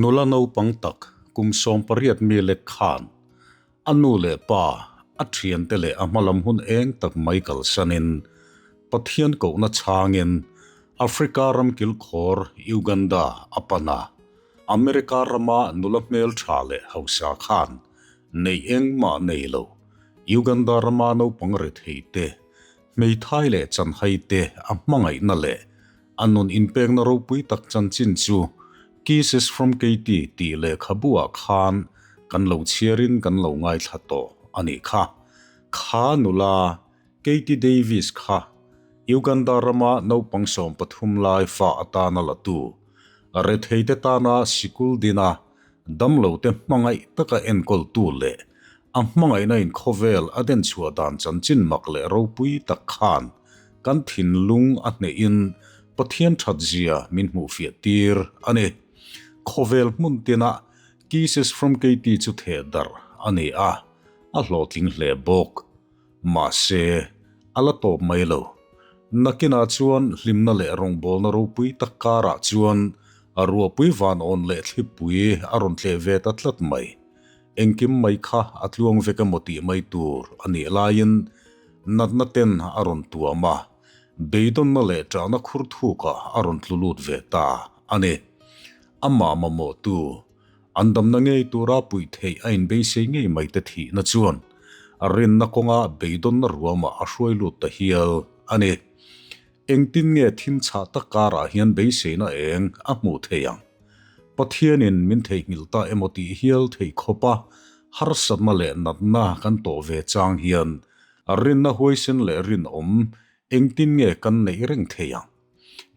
Nula naupang tak kum 18 mi lek khan a nu leh pa, a thiante leh a hmalam hun eng tak mai kalsanin Pathian kohna chhangin Africa ram kilkhawr Uganda a pan a. America rama nula hmeltha leh hausa khan neih engmah nei lo Uganda rama naupang rethei te, hmeithai leh chanhai te a hmangaihna leh A nun inpekna ropui tak chanchin chu Kisses from Katie tih lehkhabu ah khan kan lo chhiarin kan lo ngaithla tawh a nih kha. Kha nula Katie Davis kha Uganda rama naupang 13 lai fa atana la tu, retheite tana sikul dina damlote hmangaih taka enkawltu leh a hmangaihna in khawvel a denchhuah dan chanchin mak leh ropui tak khan kan thinlung a hnehin Pathian thatzia min hmuhfiah tir a ni. Khawvel hmun tinah Kisses from Katie chu theh darh a ni a, a hlawhtling hle bawk. Mahse, a la tawp mai lo. Nakinah chuan hlimna leh rawngbawlna ropui tak karah chuan a ruahpui vanawn leh thlipui a rawn tleh ve ta tlat mai. Engkim mai kha a tluang vek emaw tih mai tur a nih laiin natna ten a rawn tuam a, beidawnna leh ṭahna khur thukah a rawn tlu lut ve ta a ni. Amah mamawhtu, an damna ngei tura puih theih a inbeisei ngei mai te thihna chuan a rinna kawnga beidawnna ruamah a hruai lut ta hial a ni. Engtin nge thim chhah tak karah hian beiseina eng a hmuh theih ang? Pathianin min theihnghilh ta emaw tih hial theih khawpa harsatna leh natna kan tawh ve chang hian rinna huaisen leh rinawm engtin nge kan neih reng theih ang?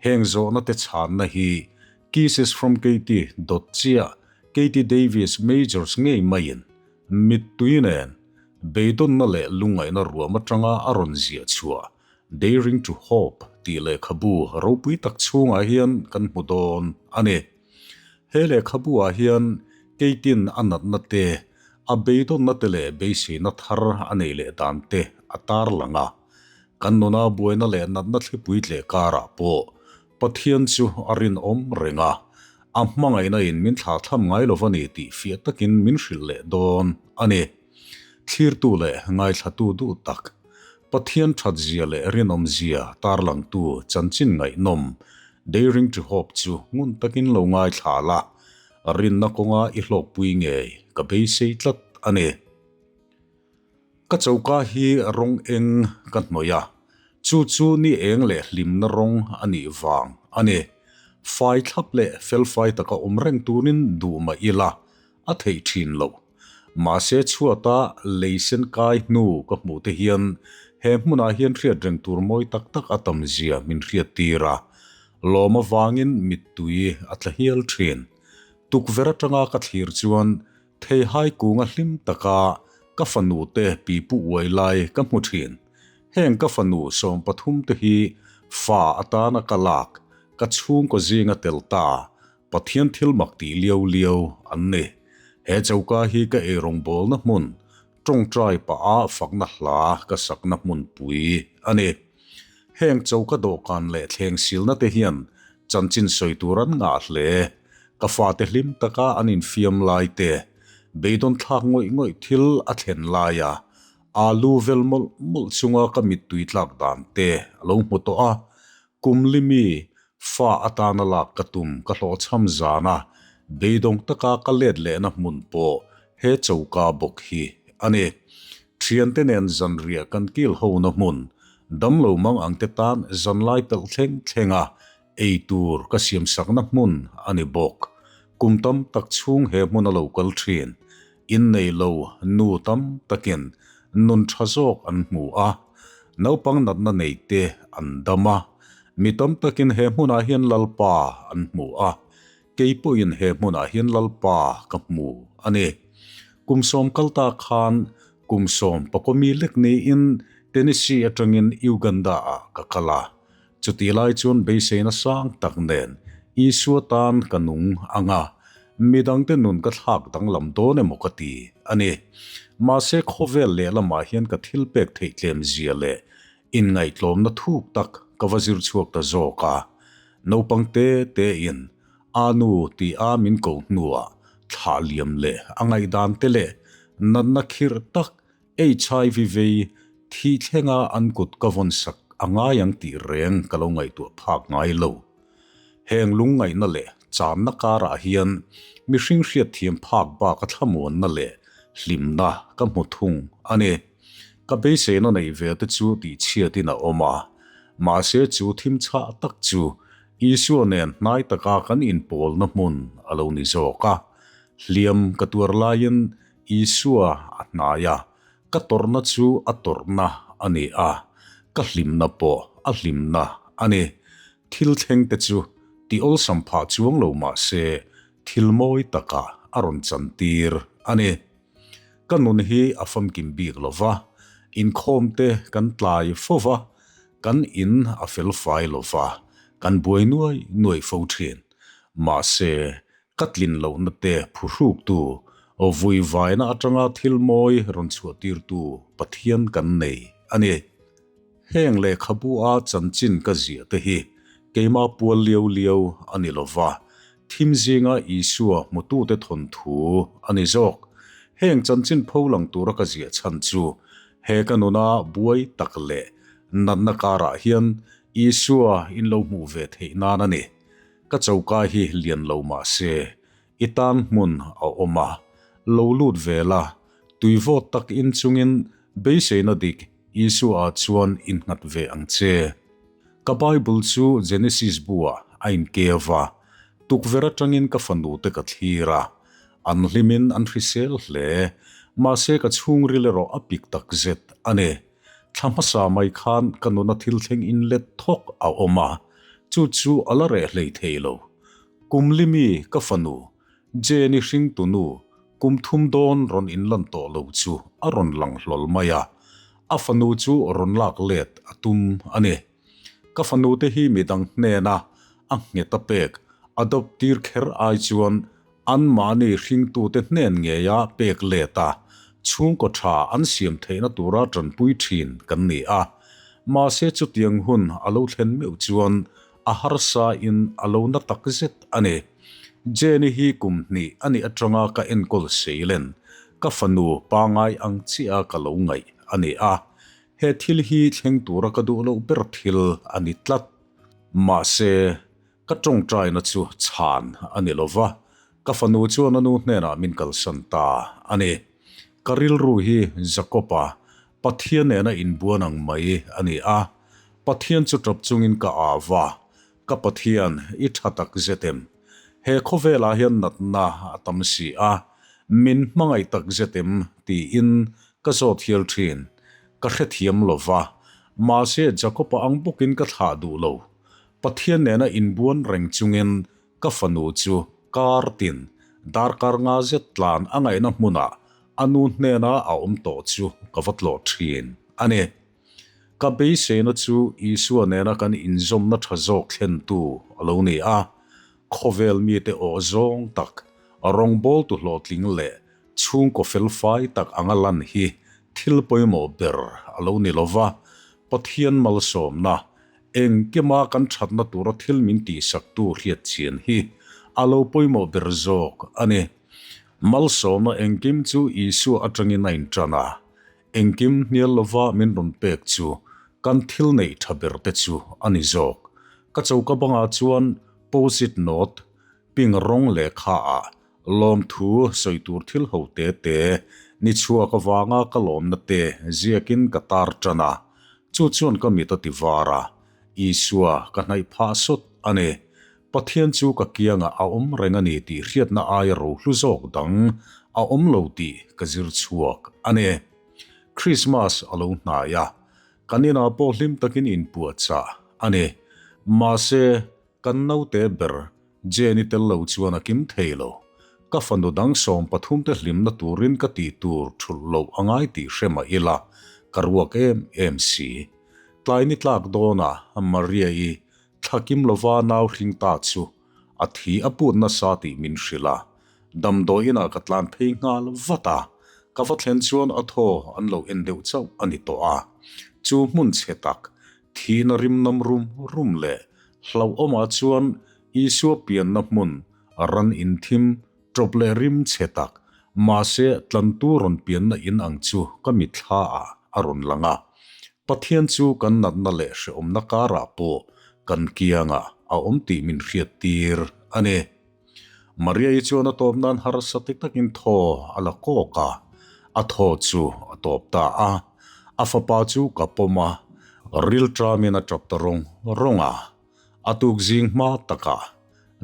Heng zawhna te chhanna hi Kisses from Katie dawt chiah Katie Davis Majors ngei maiin mittui nen beidawnna leh lungngaihna ruam atanga a rawn ziah chhuah Daring to Hope tih lehkhabu ropui tak chhungah hian kan hmu dawn a ni. He lehkhabu-ah hian Keitin a natna te, a beidawnna te leh beiseina thar a neih leh dan te a tarlang a. Kan nuna buaina leh natna thlipui tleh karah pawh Pathian chu a rinawm reng a, a hmangaihna in min thlahthlam ngai lo va ni tih fiah takin min hrilh leh dawn a ni. Thlirtu leh ngaithlatu duh tak, Pathian thatzia leh rinawmzia tarlangtu chanchin ngaihnawm Daring to Hope chu ngun takin lo ngaithla la, rinna kawnga i hlawkpui ngei ka beisei tlat a ni. Ka choka hi rawng eng ka hnawih a, chu chu ni eng leh hlimna rawng a nih vang a ni. Fai thlap leh felfai taka awm reng turin duh mah ila, a theih thin loh. Mahse chhuata lei sen kai hnu ka hmuh te hian he hmunah hian hriat reng tur mawi tak tak a tam zia min hriat tir a, lawm avangin mittui a tla hial thin. Tukverh atanga ka thlir chuan theihai kunga hlim taka ka fanu te pipu uai lai ka hmu thin. Heng ka fanu 13 te hi fa atana ka lak, ka chhungkaw zinga tel ta Pathian thil mak tih liau liau an ni. He choka hi ka eirawngbawlna hmun, tawngtai pah a fakna hla ka sakna hmunpui a ni. Heng choka dawhkan leh thleng silna te hian chanchin sawi tur an ngah hle. Ka fate hlim taka an infiam lai te, beidawn thlak ngawih ngawih thil a thlen laia alu vel mawlh mawlh chunga ka mittui tlak dan te a lo hmu tawh a, Kum limi fa atana lak ka tum ka hlawhchham zana beidawng taka ka let lehna hmun pawh he choka bawk hi a ni. Thiante nen zanriah kan kil hona hmun, damlo mang ang te tan zanlai pelh thleng thlenga ei tur ka siamsakna hmun a ni bawk. Kum tam tak chhung he hmun a lo kal thin. Innei lo nu tam takin nun tha zawk an hmu a, naupang natna nei te an dam a, mi tam takin he hmunah hian Lalpa an hmu a, kei pawhin he hmunah hian Lalpa ka hmu a ni. Kum 10 kal ta khan kum 10 pakawmi lek niin Tennessee atangin Uganda ah ka kal a, Chutih lai chuan beiseina sang tak nen Isua tan ka nung ang a, midangte nun ka thlak danglam dawn emaw ka ti a ni. Mahse khawvel lehlamah hian ka thil pek theih tlem zia leh inngaihtlawmna thuk tak ka va zir chhuak ta zawk a. Naupang te tein. Anu ti a min ko hnuah thlah liam leh a ngaihdan te leh natna khirh tak HIV vei thih thlenga an kut ka vawn sak a ngai ang tih reng ka lo ngaihtuah phak ngai lo. Heng lungngaihna leh channa karah hian mihring hriatthiam phak baka thlamuanna leh hlimna ka hmu thung a ni. Ka beiseina neih ve te chu tihchhiatin a awm a, mahse chu thim chhah tak chu Isua nen hnai taka kan inpawlna hmun a lo ni zawk a. Hliam ka tuar laiin Isua a hnai a, ka tawrhna chu a tawrhna a ni a, ka hlimna pawh a hlimna a ni. Thil thleng te chu ti awlsam phah chuang lo mah se thil mawi takah a rawn chantir a ni. Ka nun hi a famkim bik lo va, inkhawm te kan tlai fo va, kan in a fel fai lo va, kan buai nuai nuai fo thin. Mahse, ka tlin lohna te phuhruktu, vui vaina atanga thil mawi rawn chhuahtirtu Pathian kan nei a ni. Heng lehkhabu a chanchin ka ziah te hi keimah pual liau liau a ni lo va, thim zinga Isua hmutute thawnthu a ni zawk. Heng chanchin pho lang tura ka ziah chhan chu he ka nuna buai tak leh natna karah hian Isua in lo hmuh ve theih nan a ni. Ka choka hi lian lo mah se i tan hmun a awm a, lo lut ve la, tui vawt tak in chungin beiseina dik Isua chuan innghat ve ang che. Ka Bible chu Genesis bu-ah a inkeu va, tukverh atangin ka fanute ka thlir a. An hlimin an hrisel hle, mahse ka chhungril erawh a pik takzet a ni. Thla hmasa mai khan ka nuna thil thleng inlet thawk a awm a, chu chu a la reh hlei thei lo. Kum limi ka fanu, Jane-i hringtunu, Kum thum dawn rawn inlan tawh lo chu a rawn lang hlawl mai a, a fanu chu rawn lak let a tum a ni. Ka fanu te hi midang hnena a nghet a pek, adopt tir kher ai chuan anmahni hringtute hnen ngeia pek let a, chhungkaw tha an siam theihna tura tanpui thin kan ni a. Mahse chutiang hun a lo thlen meuh chuan a harsa in a lo na takzet a ni. Jenny hi kum hnih a nih atanga ka enkawl seilen, ka fanu pangai ang chiah a ka lo ngaih a ni a. He thil hi thleng tura ka duh loh ber thil a ni tlat. Mahse, ka tawngtaina chu chhan a ni lo va, ka fanu chuan a nu hnenah min kalsan ta a ni. Ka rilru hi Jacob-a Pathian nena inbuan ang mai a ni a, Pathian chu tap chungin ka au va, Ka Pathian, i tha tak zet em? He khawvelah hian natna a tam si a, min hmangaih tak zet em? tiin ka zawt hial thin. Ka hrethiam lo va, mahse Jakob-a ang bawkin ka thlah duh lo. Pathian nena inbuan reng chungin ka fanu chu kar tin darkar nga zet tlan a ngaihna hmunah a nu hnena a awm tawh chu ka va tlawh thin a ni. Ka beiseina chu Isua nena kan inzawmna tha zawk thlentu a lo ni a, khawvel mite awh zawng tak, rawngbawltu hlawhtling leh chhungkaw felfai tak anga lan hi thil pawimawh ber a lo ni lo va, Pathian malsawmna, engkima kan thatna tura thil min tihsaktu hriatchian hi a lo pawimawh ber zawk a ni. Malsawmna engkim chu Isua atangin a intan a, Engkim hnial lova min rawn pek chu kan thil neih tha ber te chu a ni zawk. Ka choka bangah chuan post-it note, ping rawng lehkha ah lawmthu sawi tur thil ho te te, ni chhuak avanga ka lawmna te ziakin ka tar tan a. Chu chuan ka mit a ti var a, Isua ka hnaih phah sawt a ni. Pathian chu ka kiangah a awm reng a ni tih hriatna aia rohlu zawk dang a awm lo tih ka zir chhuak a ni. Krismas a lo hnai a, kan inah pawh hlim takin inpuahchah a ni. Mahse, kan naute ber Jane-i tel lo chuan a kim thei lo. Ka fanu dang 13 te hlimna turin ka tih tur thulh loh a ngai tih hre mah ila, ka ruak em em si. Tlai ni tlak dawnah Maria-i Thla kim lova nau hring ta chu a thi a put nasa tih min hrilh a, damdawi inah ka tlan phei nghal vat a, ka va thlen chuan a thaw an lo en deuh chauh a ni tawh a. Chu hmun chhe tak, thihna rim nam rum rum leh hlauhawmah chuan Isua pianna hmun, ran in thim, ṭawp leh rim chhe tak, mahse tlantu rawn pianna in ang chu ka mitthla ah a rawn lang a. Pathian chu kan natna leh hrehawmna karah pawh kan kiangah a awm tih min hriattir a ni. Maria-i chuan a tawp nan harsa ti takin thaw a la kawk a, a thaw chu a tawp ta a. A fapa chu ka pawm a, rilṭamin a ṭap ta rawng rawng a. A tuk zing hma takah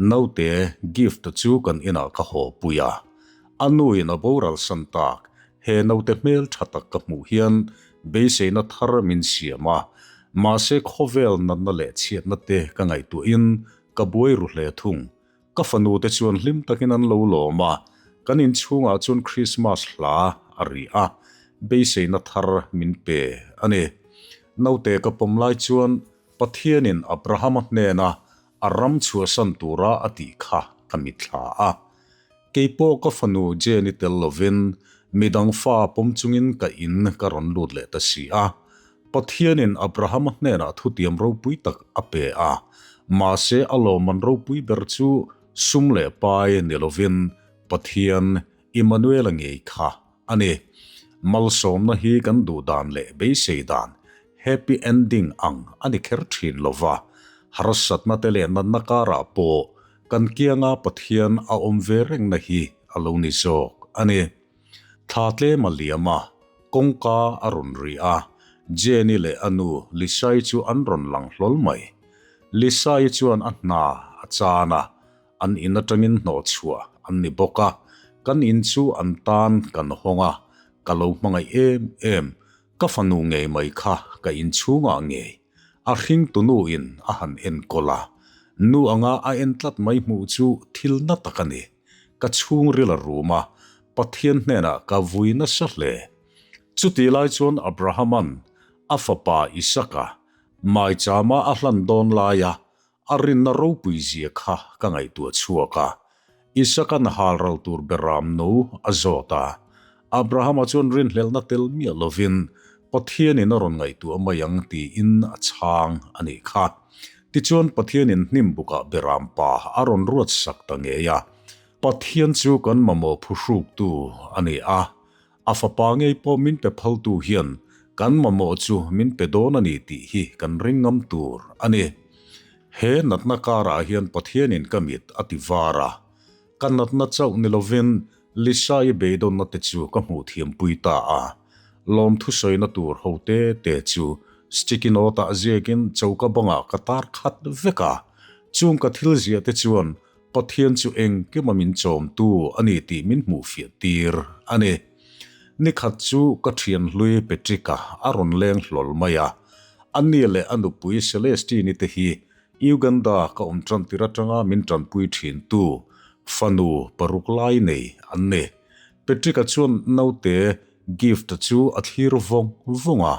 naute gift chu kan inah ka haw pui a. A nuin a boral san tak, he naute hmel ṭha tak ka hmuh hian beiseina thar min siam a, mahse khawvel natna leh chhiatna te ka ngaihtuahin Ka buai ru hle thung. Ka fanu te chuan hlim takin an lo lawm a, kan inchhungah chuan Christmas hla a ri a, beiseina thar min pe a ni. Naute ka pawm lai chuan Pathianin Abrahama hnena a ram chhuahsan tura a tih kha ka mitthla a. Keipawh ka fanu Jane-i tel lovin midang fa pawm chungin ka in ka rawn lut leh ta si a. Pathianin Abrahama hnenah thutiam ropui tak a pe a, mahse a lawmman ropui ber chu sum leh pai ni lovin Pathian Immanuela ngei kha a ni. Malsawmna hi kan duh dan leh beisei dan, happy ending ang a ni kher thin lova, harsatna te leh natna karah pawh Kan kianga Pathian a awm ve rengna hi a lo ni zawk a ni. Thla tlem a liam a, kawngka a rawn ri a, Jenny leh a nu Lisa-i chu an rawn lang hlawl mai. Lisa-i chuan a hna a chan a, an in atangin hnawhchhuah an ni bawk a, kan in chu an tan kan hawng a, ka lo hmangaih em em, ka fanu ngei mai kha ka inchhungah ngei. A hringtunuin a han enkawl a, nu anga a en tlat mai hmuh chu thil na tak a ni. Ka chhungril a rum a, Pathian hnenah ka vui nasa hle. Chutih lai chuan Abrahama'n a fapa Isaka maichama a hlan dawn laia A rinna ropui zia kha ka ngaihtuah chhuak a, Isaka'n halral tur beram no a zawt a. Abrahama chuan rinhlelhna tel miah lovin Pathianin a rawn ngaihtuah mai ang tiin a chhang a nih kha. Tichuan Pathianin hnim bukah beram pa a rawn ruat sak ta ngei a. Pathian chu kan mamawh phuhruktu a ni a, A fapa ngei pawh min pe phaltu hian kan mamawh chu min pe dawn a ni tih hi kan ring ngam tur a ni. He natna karah hian Pathianin ka mit a ti var a. Ka natna chauh ni lovin Lisa-i beidawnna te chu ka hmuh thiampui ta a. Lawmthu sawina tur ho te te chu sticky note-ah ziakin choka bangah ka tar khat vek a. Chung ka thil ziah te chuan Pathian chu engkima min chawmtu a ni tih min hmuh fiah tir a ni. Nikhat chu ka thian hlui Patrick-a a rawn leng hlawl mai a. A ni leh a nupui Celestine-i te hi Uganda ka awm tan tir atanga min tanpui thintu fanu paruk lai nei an ni. Patrick-a chuan naute gift chu a thlir vawng vawng a.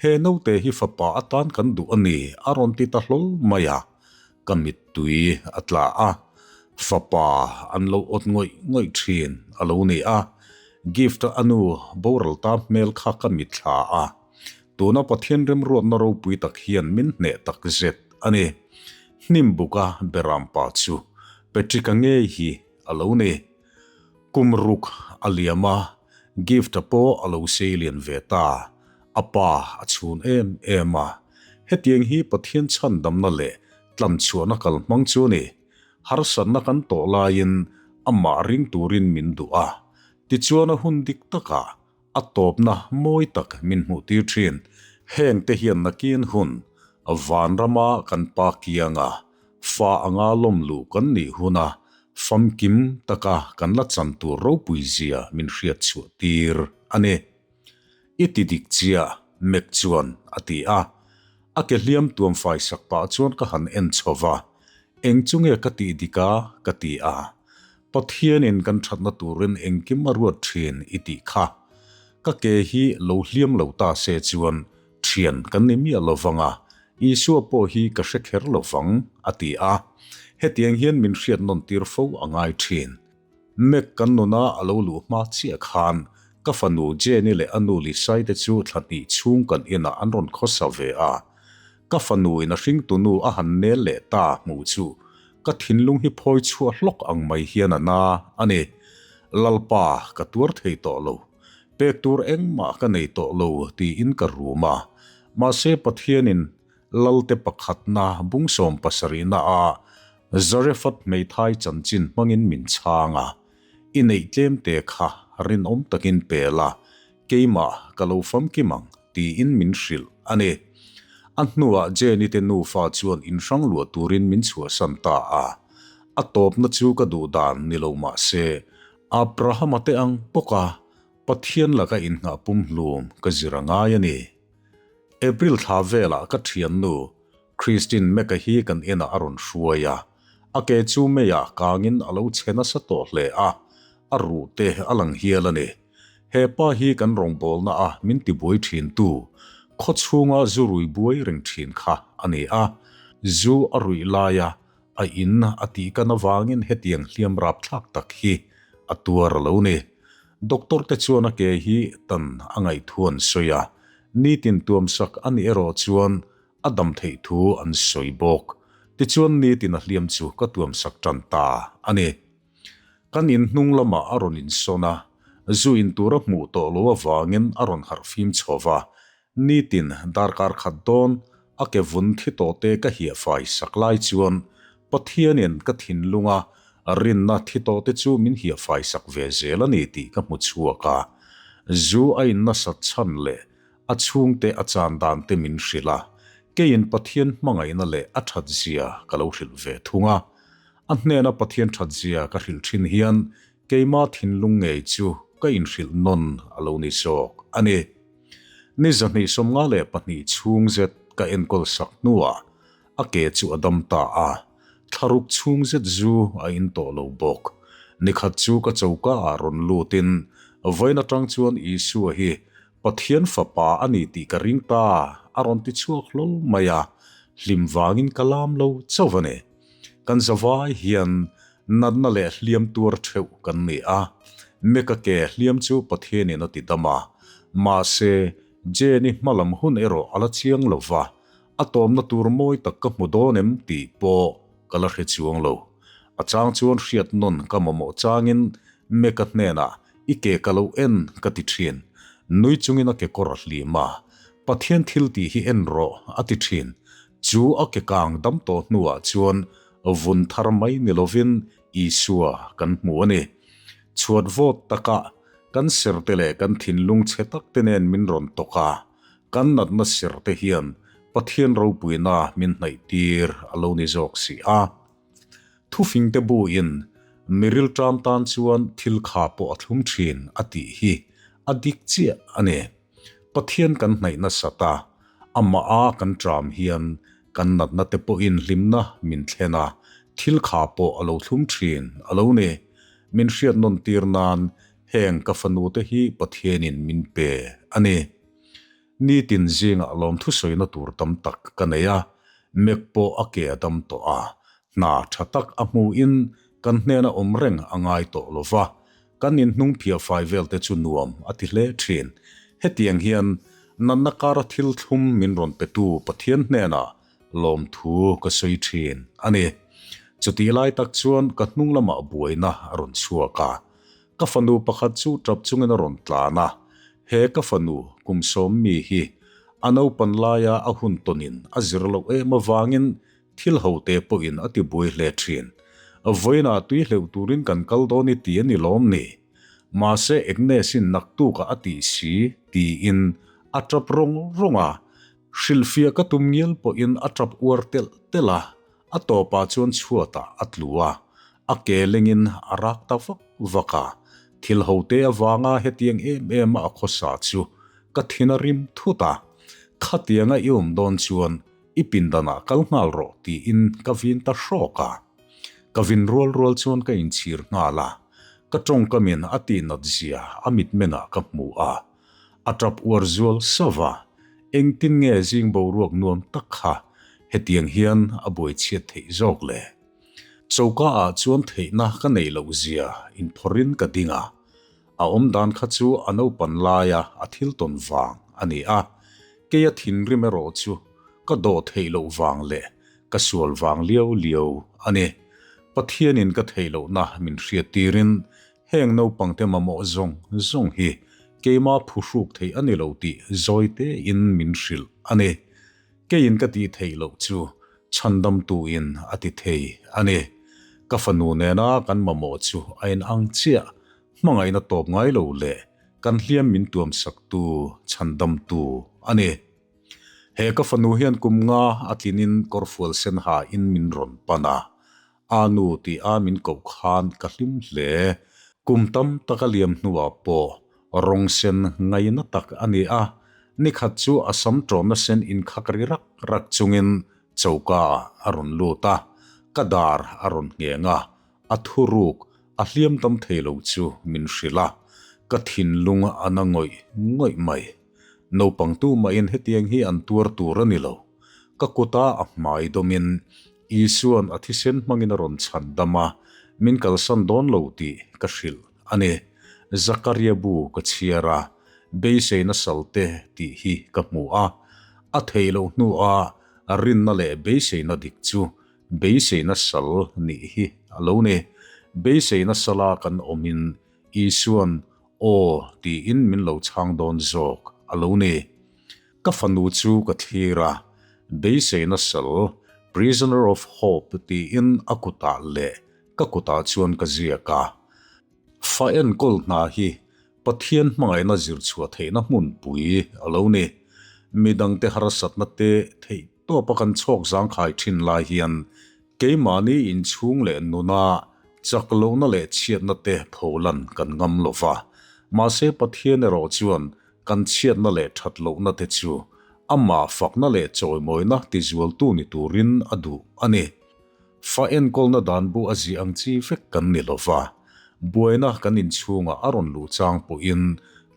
He naute hi fapa atan kan duh a ni a rawn ti ta hlawl mai a. Ka mittui a tla a, fapa an lo awt ngawih ngawih thin a lo ni a, Gift a nu boral ta hmel kha ka mitthla a, tuna Pathian remruatna ropui tak hian min hneh tak zet a ni. Hnim buka berampa chu Patrick-a ngei hi a lo ni. Kum ruk a liam a, Gift-a pawh a lo sei lian ve ta. A pa a chhun em em a, hetiang hi Pathian chhandamna leh tlanchhuahna kal hmang chu a ni. Harsatna kan tawh laiin amah ring turin min duh a, tichuan a hun dik takah a tawpna mawi tak min hmuhtir thin. Hengte hian nakin hun vanrama kan pa kianga fa anga lawm luh kan nih huna famkim taka kan la chan tur ropui zia min hriat chhuah tir a ni. I ti dik chiah, Mac chuan a ti a. A ke hliam tuam fai sak pah chuan ka han en chho va. Eng chu nge ka tih dik a? ka ti a. Pathianin kan thatna turin engkim a ruat thin i tih kha. Ka ke hi lo hliam lo ta se chuan thian kan ni miah lo vang a, Isua pawh hi ka hre kher lo vang, a ti a. Hetiang hian min hriat nawn tir fo a ngai thin. Mac kan nuna a lo luh hma chiah khan ka fanu Jenny leh a nu Lisai te chu thla hnih chhung kan inah an rawn khawsa ve a. Ka fanu in a hringtu nu a han nel leh ta hmuh chu Ka thinlung hi phawi chhuah hlawk ang mai hian a na a ni. Lalpa, ka tuar thei tawh lo. Pek tur engmah ka nei tawh lo tiin ka rum a. Mahse Pathianin Lalte pakhatna bung sawmpasarihna ah Zarephath hmeithai chanchin hmangin min chhang a. I neih tlemte kha rinawm takin pe la, keimah ka lo famkim ang tiin min hrilh a ni. A hnuah Jenny te nufa chuan inhrang luah turin min chhuahsan ta a. A tawpna chu ka duh dan ni lo mah se, Abrahama te ang bawka Pathian laka innghah pumhlum ka zir a ngai a ni. April thla velah ka thiannu Christine Mecca hi kan inah a rawn hruai a, a ke chu meiah kangin a lo chhe nasa tawh hle a, a ruh te a lang hial a ni. He pa hi kan rawngbawlna a min tibuai thin tu, khaw chhunga zu rui buai reng thin kha a ni a, zu a ruih laia a in a tih kan avangin hetiang hliam rapthlak tak hi a tuar a lo ni. Doctor te chuan a ke hi tan a ngaihthu an sawi a, nitin tuamsak a nih erawh chuan A dam theih thu an sawi bawk. Tichuan nitin a hliam chu ka tuamsak tan ta a ni. Kan in hnung lamah a rawn insawn a, zu in tur a hmuh tawh lo avangin a rawn harh fim chho va. Nitin darkar khat dawn a ke vun thi tawh te ka hiah fai sak lai chuan Pathianin ka thinlunga rinna thi tawh te chu min hiah fai sak ve zel a ni tih ka hmu chhuak a. Zu a in nasat chhan leh A chhungte a chan dan te min hrilh a, keiin Pathian hmangaihna leh a that zia ka lo hrilh ve thung a. A hnena Pathian that zia ka hrilh thin hian keima thinlung ngei chu ka inhrilh nawn a lo ni zawk a ni. Ni 252 chhung zet ka enkawl sak hnuah A ke chu a dam ta a, thlaruk chhung zet zu a in tawh lo bawk. Nikhat chu ka choka ah rawn lutin, Vawiin atang chuan Isua hi Pathian fapa a ni tih ka ring ta, a rawn ti chhuak hlawl mai a, hlim vangin ka lam lo chauh a ni. Kan zavai hian natna leh hliam tuar theuh kan ni a, Meka ke hliam chu Pathianin a ti dam a, mahse Jane-i hmalam hun erawh a la chiang lo va, A tawmna tur mawi tak ka hmu dawn em tih pawh ka la hre chuang lo. A chang chuan hriat nawn ka mamawh changin Meka hnenah i ke ka lo en ka ti thin. Nui chungin a kekawr a hlim a, Pathian thil tih hi en rawh a ti thin. Chu a ke kang dam tawh hnuah chuan vun thar mai ni lovin Isua kan hmu a ni. Chhuat vawt takah kan serte leh kan thinlung chhe tak te nen min rawn tawk a. Kan natna sir te hian Pathian ropuina min hnaih tir a lo ni zawk si a. Thufing te bu in miril ṭam tan chuan thil kha pawh a thlum ṭhin a tih hi a dik chiah a ni. Pathian kan hnaih nasat a, amah a kan ṭam hian kan natna te pawhin hlimna min thlen a, thil kha pawh a lo thlum ṭhin a lo ni. Min hriat nawn tir nan heng ka fanu te hi Pathianin min pe a ni. Nitin zingah lawmthusawina tur tam tak ka nei a, Mek pawh a ke a dam tawh a, hna tha tak a hmuhin kan hnena awm reng a ngai tawh lo va, kan inhnung phiah fai vel te chu nuam a ti hle thin. Hetiang hian natna kara thil thlum min rawn petu Pathian hnenah lawmthu ka sawi thin a ni. Chutih lai tak chuan ka hnung lamah buaina a rawn chhuak a, Ka fanu pakhat chu tap chungin a rawn tlan a, he ka fanu kum sawm mi hi a naupan laia a hun tawnin a zir loh em avangin thil ho te pawhin a ti buai hle thin. Vawiinah tui hleuh turin kan kal dawn i ti a ni lawm ni? Mahse Agnes-in naktukah a tih si tiin a tap rawng rawng a, hrilhfiah ka tum ngial pawhin a tap uar telh telh a, A tawpah chuan chhuatah a tlu a, a ke lengin a rak ta vak vak a. Thil hote avanga hetiang em em a a khawsa chu ka thin a rim thut a. Khatianga i awm dawn chuan i pindanah kal nghal rawh tiin ka vin ta hrawk a. Ka vin rual rual chuan ka inchhir nghal a, ka tawngkamin a tihnat zia a mitmengah ka hmu a. A tap uar zual sauh a, engtin nge zing boruak nuam tak kha hetiang hian a buai chhiat theih zawk le? Choka ah chuan theihna ka neih loh zia inphawrhin ka ding a, a awm dan kha chu a naupan laia a thil tawn vang a ni a, kei a thinrim erawh chu ka dawh theih loh vang leh ka sual vang liau liau a ni. Pathianin ka theih lohna min hriattirin heng naupangte mamawh zawng zawng hi keima phuhruk theih a ni lo tih zawi tein min hrilh a ni. Keiin ka tih theih loh chu chhandamtuin a ti thei a ni. Ka fanu nena kan mamawh chu a inang chiah, hmangaihna tawp ngai lo leh kan hliam min tuamsaktu chhandamtu a ni. He ka fanu hian kum nga a tlinin kawrfual sen ha in min rawn pan a, a nu tih a min koh khan ka hlim hle. Kum tam tak a liam hnuah pawh rawng sen ngaina tak a ni a, nikhat chu a sam ṭawmna sen inkhak ri rak rak chungin choka ah a rawn lut a, ka dar a rawn ngheng a, a thuruk a hliam tam thei lo chu min hrilh a, ka thinlung a na ngawih ngawih mai. Naupang tumahin hetiang hi an tuar tur a ni lo. Ka kuta a hmai dawmin Isua'n a thisen hmangin a rawn chhan dam a, min kalsan dawn lo tih ka hrilh a ni. Zakaria bu ka chhiar a, beiseina salte tih hi ka hmu a. A theih loh hnuah rinna leh beiseina dik chu beiseina sal nih hi a lo ni. Beiseina sala kan awmin Isua'n Aw tiin min lo chhang dawn zawk a lo ni. Ka fanu chu ka thlir a, beiseina sal, Prisoner of Hope tiin a kutah leh ka kutah chuan ka ziak a. Fa enkawl hna hi Pathian hmangaihna zir chhuah theihna hmunpui a lo ni. Midangte harsatna te theih tawpa kan chhawk zangkhai thin lai hian keimahni inchhung leh nuna chak lohna leh chhiatna te pholan kan ngam lo va. Mahse Pathian erawh chuan kan chhiatna leh that lohna te chu amah fakna leh chawimawina tizualtu ni turin a duh a ni. Fa enkawlna dan bu a ziah ang chi vek kan ni lo va, buaina kan inchhungah a rawn luh chang pawhin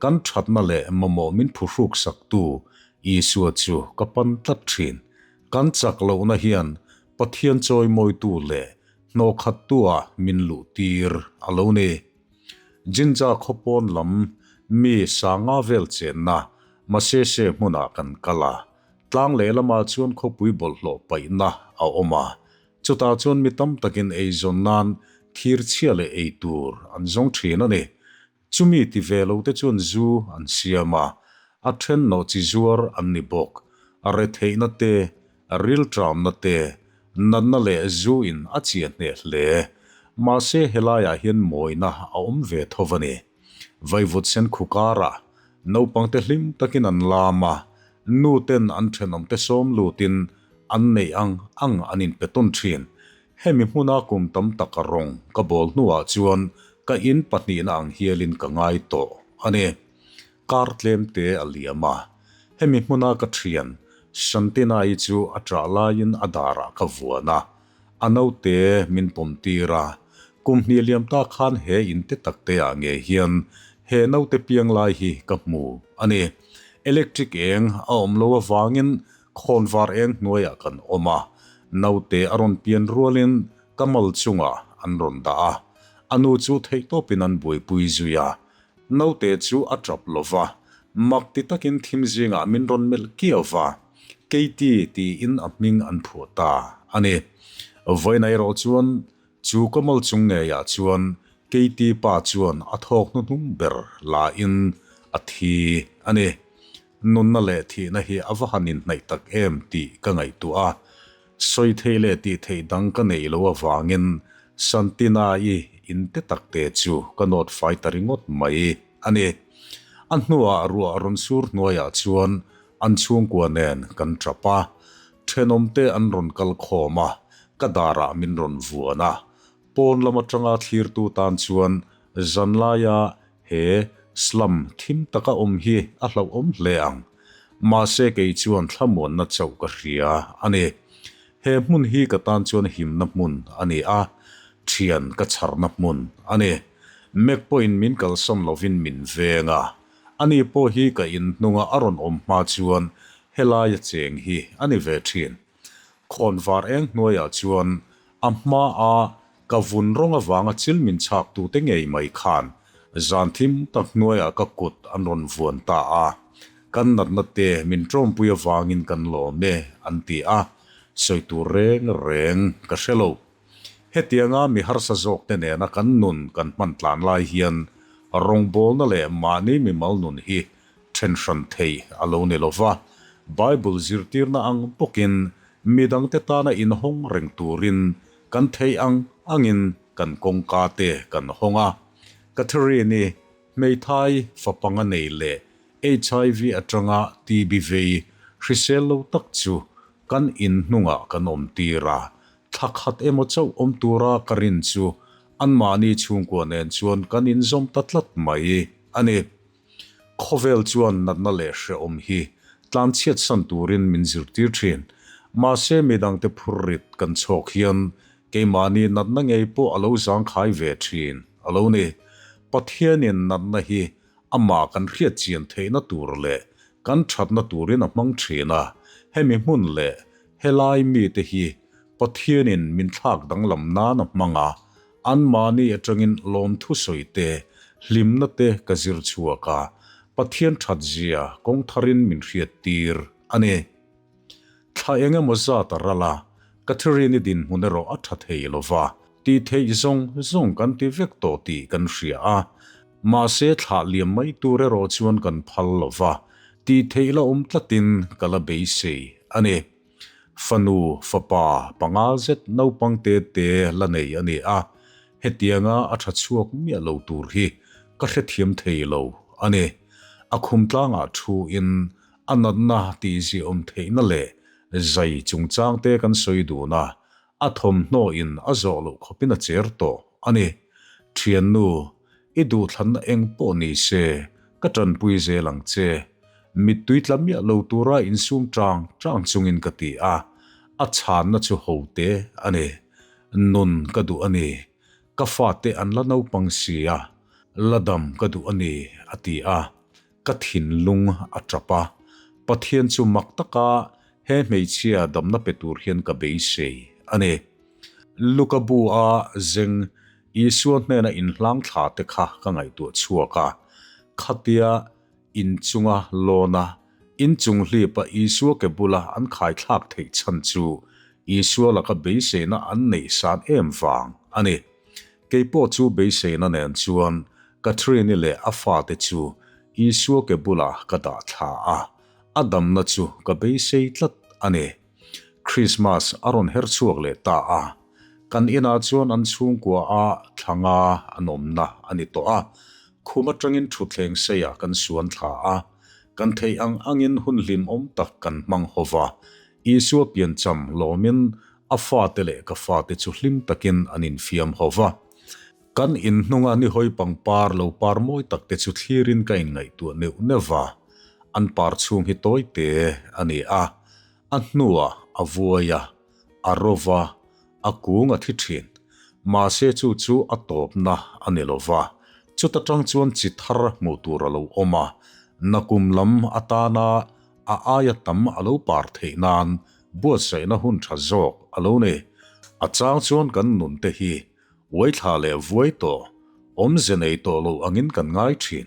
kan thatna leh mamawh min phuhruk saktu Isua chu ka pan tlat thin. Kan chak lohna hian Pathian chawimawitu leh hnawhkhattu-ah min luhtir a lo ni. Jinja khawpawn lam mi sanga vel chenna Masese hmunah kan kal a, tlang lehlamah chuan khawpui bawlhhlawh paihna a awm a, chutah chuan mi tam takin eizawn nan thirchhia leh eitur an zawng thin a ni. Chumi ti ve lo te chuan zu an siam a, a then nawh chi zuar an ni bawk. A retheihna te, a rilṭamna te, natna leh zu in a chiah hneh hle. Mahse helaiah hian mawina a awm ve tho a ni. Vaivut sen khu karah naupangte hlim takin an lam a, nu ten an thenawmte sawm lutin an neih ang ang an inpe tawn thin. Hemi hmuna kum tam tak a rawng ka bawl hnuah chuan ka in pahnihna ang hialin ka ngai tawh a ni. Kar tlem te a liam a, hemi hmuna ka thian Shantina-i chu a ṭah laiin a darah ka vuan a, a naute min pawm tir a. Kum hnih liam ta khan he in te tak te ah ngei hian he naute piang lai hi ka hmu a ni. Electric eng a awm lo avangin Khawnvar eng hnuaiah kan awm a, naute a rawn pian rualin ka mal chungah an rawn dah a, a nu chu theihtawpin an buaipui zui a, naute chu a tap lo va, mak ti takin thim zingah min rawn melh kiau va, Katie tiin a hming an phuah ta a ni. Vawiin erawh chuan chu ka mal chung ngeiah chuan Katie pa chuan a thawk hnuhnung ber lain a thi a ni. Nunna leh thihna hi a va han inhnaih tak em tih ka ngaihtuah a, sawi theih leh tih theih dang ka neih loh avangin Santina-i in te tak te chu ka nawt fai ta ringawt mai a ni. A hnuah ruah rawn sur hnuaiah chuan an chhungkua nen kan tap a, thenawmte an rawn kal khawm a, ka darah min rawn vuan a, pawn lam atanga thlirtu tan chuan zanlaia He slum thim taka awm hi a hlauhawm hle ang. Mahse kei chuan thlamuanna chauh ka hria a ni. He hmun hi ka tan chuan himna hmun a ni a, thian ka chharna hmun a ni. Mek pawhin min kalsan lovin min veng a, ani pawh hi ka inhnunga a rawn awm hma chuan helaia cheng hi a ni ve thin. Khawnvar eng hnuaiah chuan a hmaa ka vun rawng avanga chil min chhak tute ngei mai khan zan thim tak hnuaiah ka kut an rawn vuan ta a, kan natna te min tawmpui avangin kan lawm e an ti a, sawi tur reng reng ka hre lo. Hetianga mi harsa zawkte nena kan nun kan hman tlan lai hian rawngbawlna leh mahni mimal nun hi then hran theih a lo ni lo va. Bible zirtirna ang bawkin midangte tana inhawng reng turin kan theih ang angin kan kawngka te kan hawng a. Catherine-i hmeithai fa panga nei leh HIV atanga TB vei hrisel lo tak chu kan in hnungah kan awm tir a, thla khat emaw chauh awm tura ka rin chu anmahni chhungkua nen chuan kan inzawm ta tlat mai a ni. Khawvel chuan natna leh hrehawm hi tlanchhiat san turin min zirtir thin. Mahse midangte phurrit kan chhawk hian keimahni natna ngei pawh a lo zangkhai ve thin a lo ni. Pathianin natna hi amah kan hriat chian theihna tur leh kan thatna turin a hmang thin a, hemi hmun leh helai mite hi Pathianin min thlak danglam nan a hmang a, anmahni atangin lawmthu sawi te, hlimna te ka zir chhuak a, Pathian thatzia kawng tharin min hriattir a ni. Thla eng emaw zat a ral a, Catherine-i dinhmun erawh a tha thei lo va, tih theih zawng zawng kan ti vek tawh tih kan hria a, mahse thlah liam mai tur erawh chuan kan phal lo va, tih theih la awm tlatin ka la beisei a ni. Fanu, fapa, panga zet naupang te te la nei a ni a, hetianga a tha chhuak miah lo tur hi ka hrethiam thei lo a ni. A khum tlangah thuin A natna tihziahawm theihna leh zai chungchangte kan sawi dun a, a thawmhnaw in a zawh loh khawpin a cher tawh a ni. Thiannu, i duhthlanna eng pawh ni se, ka tanpui zel ang che. Mittui tla miah lo tura insum tang tang chungin ka ti a, a chhanna chu ho te a ni. Nun ka duh a ni. Ka fate an la naupang si a, la dam ka duh a ni, a ti a. Ka thinlung a tap a, Pathian chu mak taka he hmeichhia damna pe tur hian ka beisei a ni. Luka bu a zeng Isua hnena inhlang thla te kha ka ngaihtuah chhuak a, khatia inchunga lawna inchung hlipa Isua ke bula an khaithlak theih chhan chu Isua laka beiseina an neih san em vang a ni. Kei pawh chu beiseina nen chuan Catherine-i leh a fate chu Isua ke bulah ka dah thla a, a damna chu ka beisei tlat a ni. Krismas a rawn her chhuak leh ta a, kan inah chuan an chhungkua a thla nga an awmna a ni tawh a, khum atangin thutthleng seiah kan suan thla a, kan theih ang angin hun hlimawm tak kan hmang ho va, Isua piancham lawmin a fate leh ka fate chu hlim takin an infiam ho va. Kan inhnunga nihawi pangpar lo par mawi tak te chu thlirin ka inngaihtuah neuh neuh va, an par chhung hi tawi te a ni a, a hnuah a vuai a, a ro va, a kung a thi thin. Mahse chu chu a tawpna a ni lo va, chuta tang chuan chi thar hmuh tur a lo awm a, nakum lam atana a aia tam a lo par theih nan buatsaihna hun tha zawk a lo ni. A chang chuan kan nun te hi Uaithla leh vuai tawh, awmze nei tawh lo angin kan ngai thin.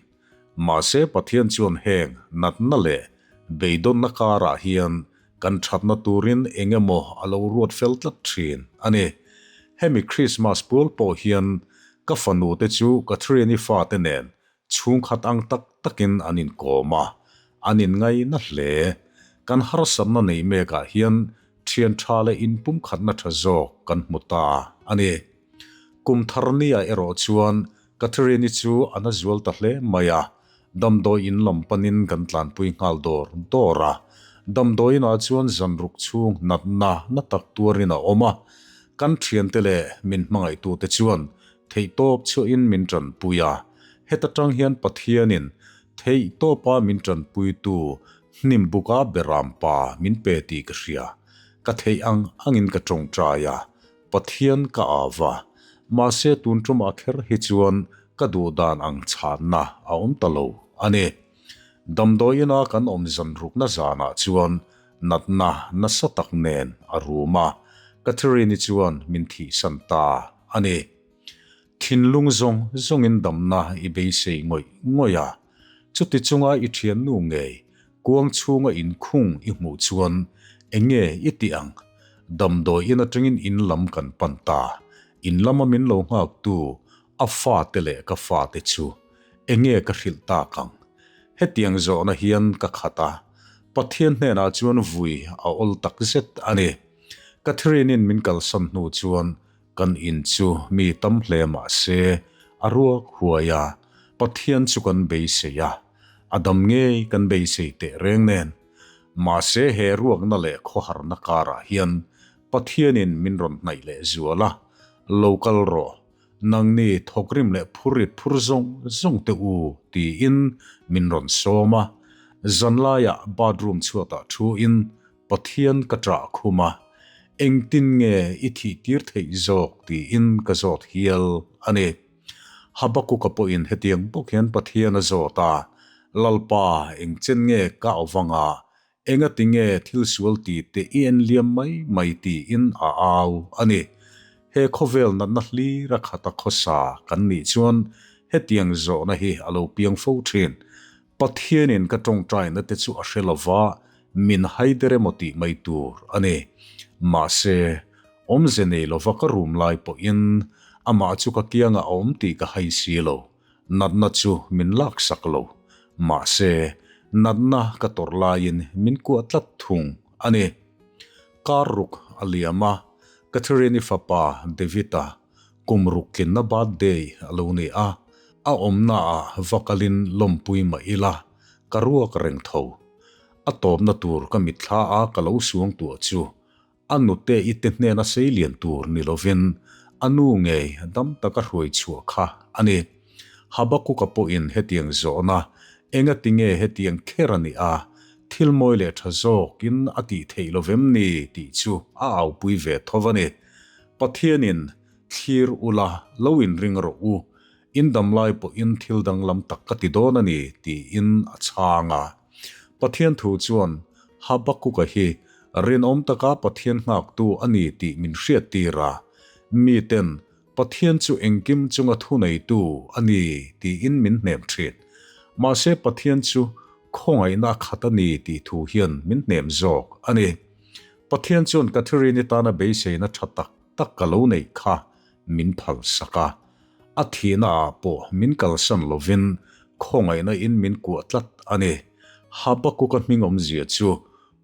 Mahse Pathian chuan heng natna leh beidawnna karah hian kan thatna turin eng emaw a lo ruat fel tlat thin a ni. Hemi Krismas pual pawh hian ka fanu te chu Catherine-i fate nen Chhungkhat ang tak takin an inkawm a, an inngaina hle. Kan harsatna neih mekah hian thian tha leh inpumkhatna tha zawk kan hmu ta a ni. Kum thar nia erawh chuan Catherine-i chu a na zual ta hle mai a, damdawi in lam panin kan tlanpui nghal dawr dawr a. Damdawi inah chuan zanruk chhung natna na tak tuarin a awm a, kan thiante leh min hmangaihtute chuan Theihtawp chhuahin min tanpui a, heta tang hian Pathianin theihtawpa min tanpuitu hnim buka beram pa min pe tih ka hria. Ka theih ang angin ka tawngtai a, Pathian ka au a, mahse tun tumah kher hi chuan ka duh dan ang chhanna a awm ta lo a ni. Damdawiina kan awm zan rukna zanah chuan natna nasa tak nen a rum a, Catherine-i chuan min thihsan ta a ni. Thinlung zawng zawngin damna i beisei ngawih ngawih a, chuti chunga i thiannu ngei kuang chhunga inkhung i hmuh chuan eng nge i tih ang? Damdawi in atangin in lam kan pan ta. In lama min lo nghaktu a fate leh ka fate chu enge ka hrilh tak ang? Hetiang zawhna hian ka khat a, Pathian hnenah chuan vui a awl tak zet a ni. Catherine-in min kalsan hnu chuan kan in chu mi tam hle mah se a ruak huai a, Pathian chu kan beisei a, a dam ngei kan beisei teh reng nen. Mahse he ruakna leh khawharna karah hian Pathianin min rawn hnaih leh zual a, Lo kal rawh, nangni thawkrim leh phurrit phur zawng zawng te u tiin min rawn sawm a. Zanlaiah bathroom chhuatah thuin Pathian ka ṭah khum a, engtin nge i thih tir theih zawk tiin ka zawt hial a ni. Habakuka pawhin hetiang bawk hian Pathian a zawt a, Lalpa, engchen nge ka awvanga Engati nge thil sual ti te i en liam mai mai tiin a au a ni. He khawvel natna hlir a khat a khawsa kan nih chuan hetiang zawhna hi a lo piang fo thin. Pathianin ka tawngtaina te chu a hre lova, min haider emaw tih mai tur a ni. Mahse, awmze nei lova ka rum lai pawhin amah chu ka kiangah a awm tih ka hai si lo. Natna chu min laksak lo. Mahse, natna ka tawrh laiin min kuah tlat thung a ni. Kar ruk a liam a, Catherine-i fapa David-a kum ruk tlinna birthday a lo ni a, a awmnaah va kalin lawmpui mah ila, ka ruak reng tho. A tawpna tur ka mitthla a ka lo suangtuah chu A nute i te hnena sei lian tur ni lovin a nu ngei dam taka hruai chhuah kha a ni. Habakuka pawhin hetiang zawhna engati nge hetiang kher a nih a, thil mawi leh tha zawkin a tih theih lovem ni tih chu a aupui ve tho a ni. Pathianin thlir ula lo inring rawh u, in dam lai pawhin thil danglam tak ka ti dawn a ni tiin a chhang a. Pathian thu chuan Habakuka hi rinawm taka Pathian nghaktu a ni tih min hriattir a, miten Pathian chu engkim chunga thuneitu a ni tiin min hnem thin. Mahse Pathian chu khawngaihna a khat a ni tih thu hian min hnem zawk a ni. Pathian chuan Catherine-i tana beiseina tha tak tak ka lo neih kha min phalsak a, a thihna ah pawh min kalsan lovin khawngaihna in min kuah tlat a ni. Habakuka hming awmzia chu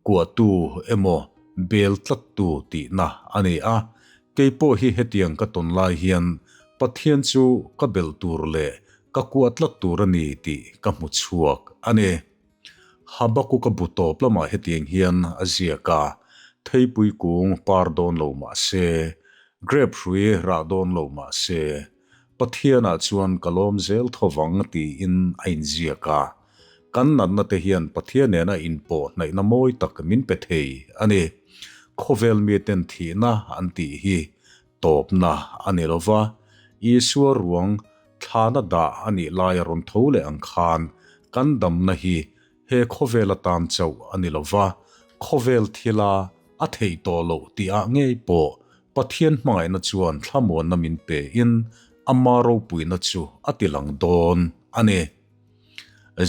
kuahtu emaw bel tlattu tihna a ni a, kei pawh hi hetiang ka tawn lai hian Pathian chu ka belh tur leh ka kuah tlat tur a ni tih ka hmu chhuak a ni. Habakuka bu tawp lamah hetiang hian a ziak a, Theipui kung par dawn lo mah se, grep hrui rah dawn lo mah se, Pathianah chuan ka lawm zel tho vang tiin a inziak a. Kan natna te hian Pathian nena inpawh hnaihna mawi tak min pe thei a ni. Khawvel miten thihna an tih hi Tawpna a ni lo va, Isua ruang thlana dah a nih laia rawn tho leh ang khan kan damna hi he khawvel atan chauh a ni lo va, khawvel thila a theih tawh loh tihah ngei pawh Pathian hmangaihna chuan thlamuanna min pein ama ropuina chu a tilang dawn a ni.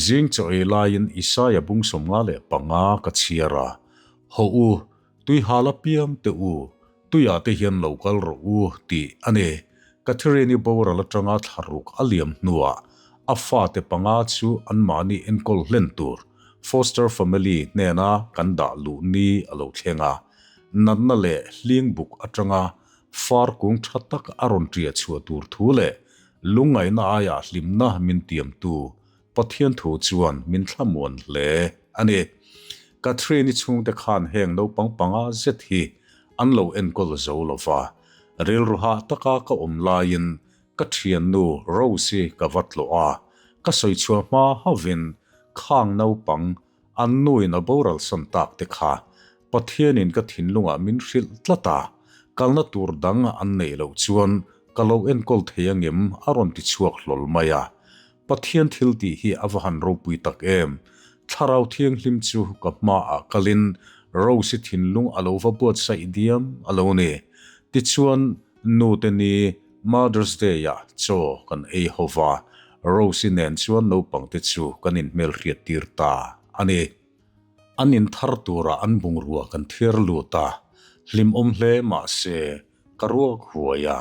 Zing chaw ei laiin Isaia bung 55 ka chhiar a, Hawh u, Tuihal apiang teh u, tuiah te hian lo kal rawh u tih a ni. Catherine-i boral atanga thlaruk a liam hnuah a fate panga chu anmahni enkawl hlen tur foster family hnena kan dah luh ni a lo thleng a. Natna leh hling buk atanga far kung tha tak a rawn ṭiah chhuah tur thu leh lungngaihna aiah hlimna min tiamtu Pathian thu chuan min thlamuan hle a ni. Catherine-i chhungte khan heng naupang panga zet hi an lo enkawl zo lo va. Rilru hah taka ka awm laiin ka thiannu Rose-i ka va tlawh a, ka sawi chhuah hma hauhin khang naupang an nuin a boral san tak te kha Pathianin ka thinlungah min hrilh tlat a, kalna tur dang an neih loh chuan ka lo enkawl thei angem a rawn ti chhuak hlawl mai a. Pathian thil tih hi a va han ropui tak em! Thlarau Thianghlim chu ka hmaah kalin Rose-i thinlung a lo va buatsaih diam a lo ni. Tichuan, nute ni Mother's Day-ah chaw kan ei ho va, Rose-i nen chuan naupangte chu kan inhmelhriat tir ta a ni. An inthar turah an bungrua kan thiar lut a, hlimawm hle mah se ka ruak huai a.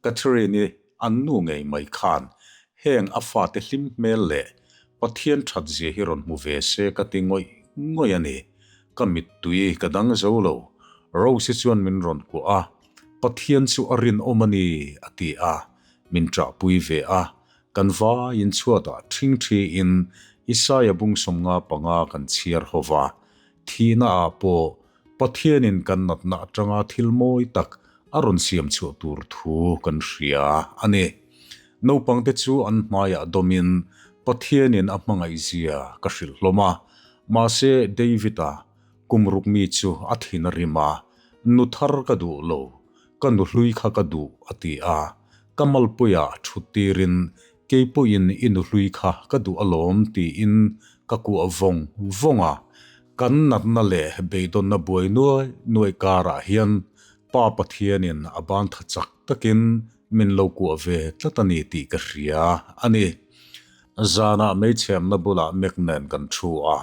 Catherine-i an nu ngei mai khan heng a fate hlim hmel leh Pathian that zia hi rawn hmu ve se ka ti ngawih ngawih a ni. Ka mittui ka dang zo lo. Rose-i chuan min rawn kuah a, Pathian chu a rinawm a ni, a ti a, min ṭahpui ve a. Kan vaiin chhuatah ṭhingṭhiin Isaia bung 55 kan chhiar ho va. Thihna ah pawh Pathianin kan natna atanga thil mawi tak a rawn siam chhuah tur thu kan hria a ni. Naupangte chu an hmaiah dawmin Pathianin a hmangaihzia ka hrilh hlawm a. Mahse David-a kum ruk mi chu a thin a rim a, Nu thar ka duh lo, ka nu hlui kha ka duh a ti a. Ka malpuiah thut tirin Kei pawhin i nu hlui kha ka duh alawm tiin ka kuah vawng vawng a. Kan natna leh beidawnna buai nuai nuai karah hian Pa Pathianin a ban tha chak takin min lo kuah ve tlat a ni tih ka hria a ni. Zanah meichhemna bulah Mek nen kan thu a,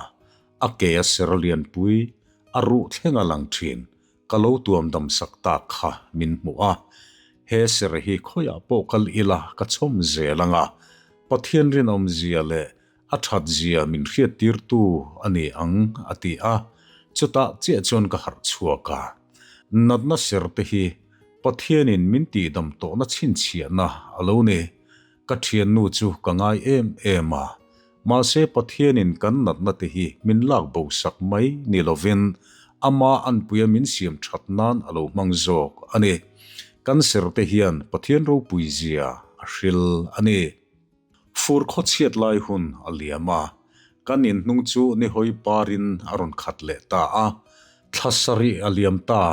a ke a ser lianpui a ruh thleng a lang thin. Ka lo tuam dam sak tak kha min hmuh a, he ser hi khawiah pawh kal ila ka chhawm zel ang a, Pathian rinawmzia leh a that zia min hriattirtu a ni ang a ti a, chutah chiah chuan ka harh chhuak a. Natna ser te hi Pathianin min tihdam tawhna chhinchhiahna a lo ni. Ka thiannu chu ka ngai em em a, mahse Pathianin kan natna te hi min lak bo sak mai ni lovin ama anpuia min siam that nan a lo hmang zawk a ni. Kan ser te hian Pathian ropui zia a hril a ni. Fur khawchhiat lai hun a liam a, kan inhnung chu nihawi parin a rawn khat leh ta a, thla sarih a liam ta.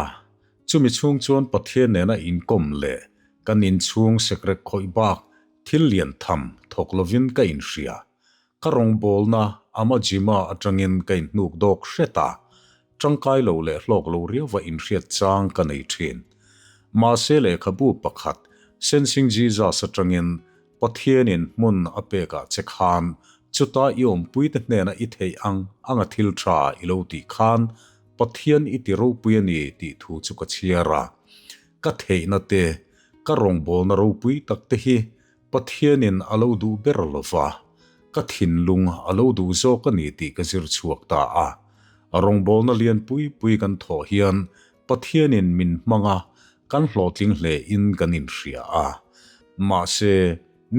Chumi chhung chuan Pathian nena inkawm leh kan inchhung sekrek khawih bak thil lian tham thawk lovin ka inhria. Ka rawngbawlna ama Jima atangin ka inhnuk dawk hret a, tangkai lo leh hlawk lo riauva inhriat chang ka nei thin. Mahse lehkhabu pakhat Sensing Jesus atangin Pathianin hmun a pekah che khan chuta i awmpuite hnena i theih ang anga thil tha i lo tih khan Pathian i ti ropui a ni tih thu chu ka chhiar a. Ka theihna te, ka rawngbawlna ropui tak te hi Pathianin a lo duh ber lo va, ka thinlung a lo duh zawk a ni tih ka zir chhuak ta a. Rawngbawlna lian pui pui kan thawh hian Pathianin min hmang a, kan hlawhtling hle in kan inhria a. Mahse,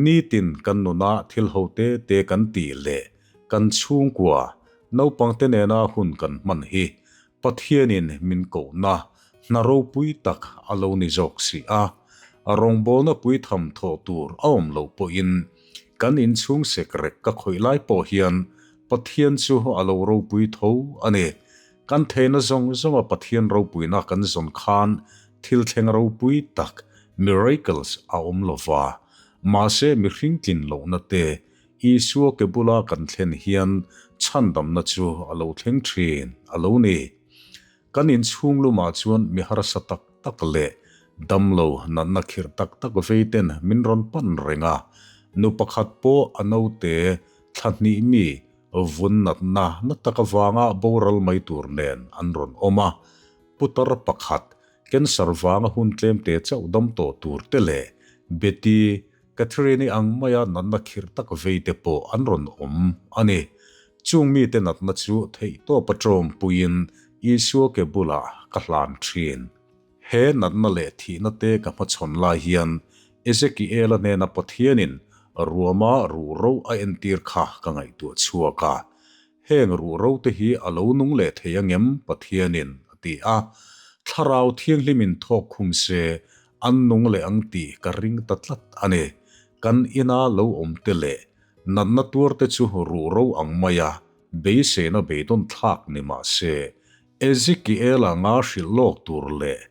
nitin kan nuna thil ho te te kan tih leh kan chhungkua naupangte nena hun kan hman hi Pathianin min kohna hna ropui tak a lo ni zawk si a. Rawngbawlna puitham thawh tur a awm loh pawhin kan inchhung sekrek ka khawih lai pawh hian Pathian chu a lo ropui tho a ni. Kan theihna zawng zawnga Pathian ropuina kan zawn khan thil thleng ropui tak, miracles, a awm lo va. Mahse mihring tlin lohna te Isua ke bula kan thlen hian chhandamna chu a lo thleng thin a lo ni. Kan inchhung lumah chuan mi harsa tak tak leh damlo natna khirh tak tak vei ten min rawn pan reng a. Nu pakhat pawh a naute thla hnih mi vun natna na tak avanga boral mai tur nen an rawn awm a. Putar pakhat cancer vanga hun tlemte chauh dam tawh tur te leh Betty Catherine-i ang maia natna khirh tak vei te pawh an rawn awm a ni. Chung mite natna chu theihtawp a ṭawmpuiin Isua ke bulah ka hlan ṭhin. He natna leh thihna te ka hmachhawn lai hian Ezekiela hnena Pathianin ruama ruhro a entir kha ka ngaihtuah chhuak a. Heng ruhro te hi a lo nung leh thei angem Pathianin a ti a. Thlarau Thianghlimin thawk khum se an nung leh ang tih ka ring ta tlat a ni. Kan ina lo awm te leh natna tuar te chu ruhro ang maia beiseina beidawn thlak ni mah se, Ezekiela nga hrilh lawk tur leh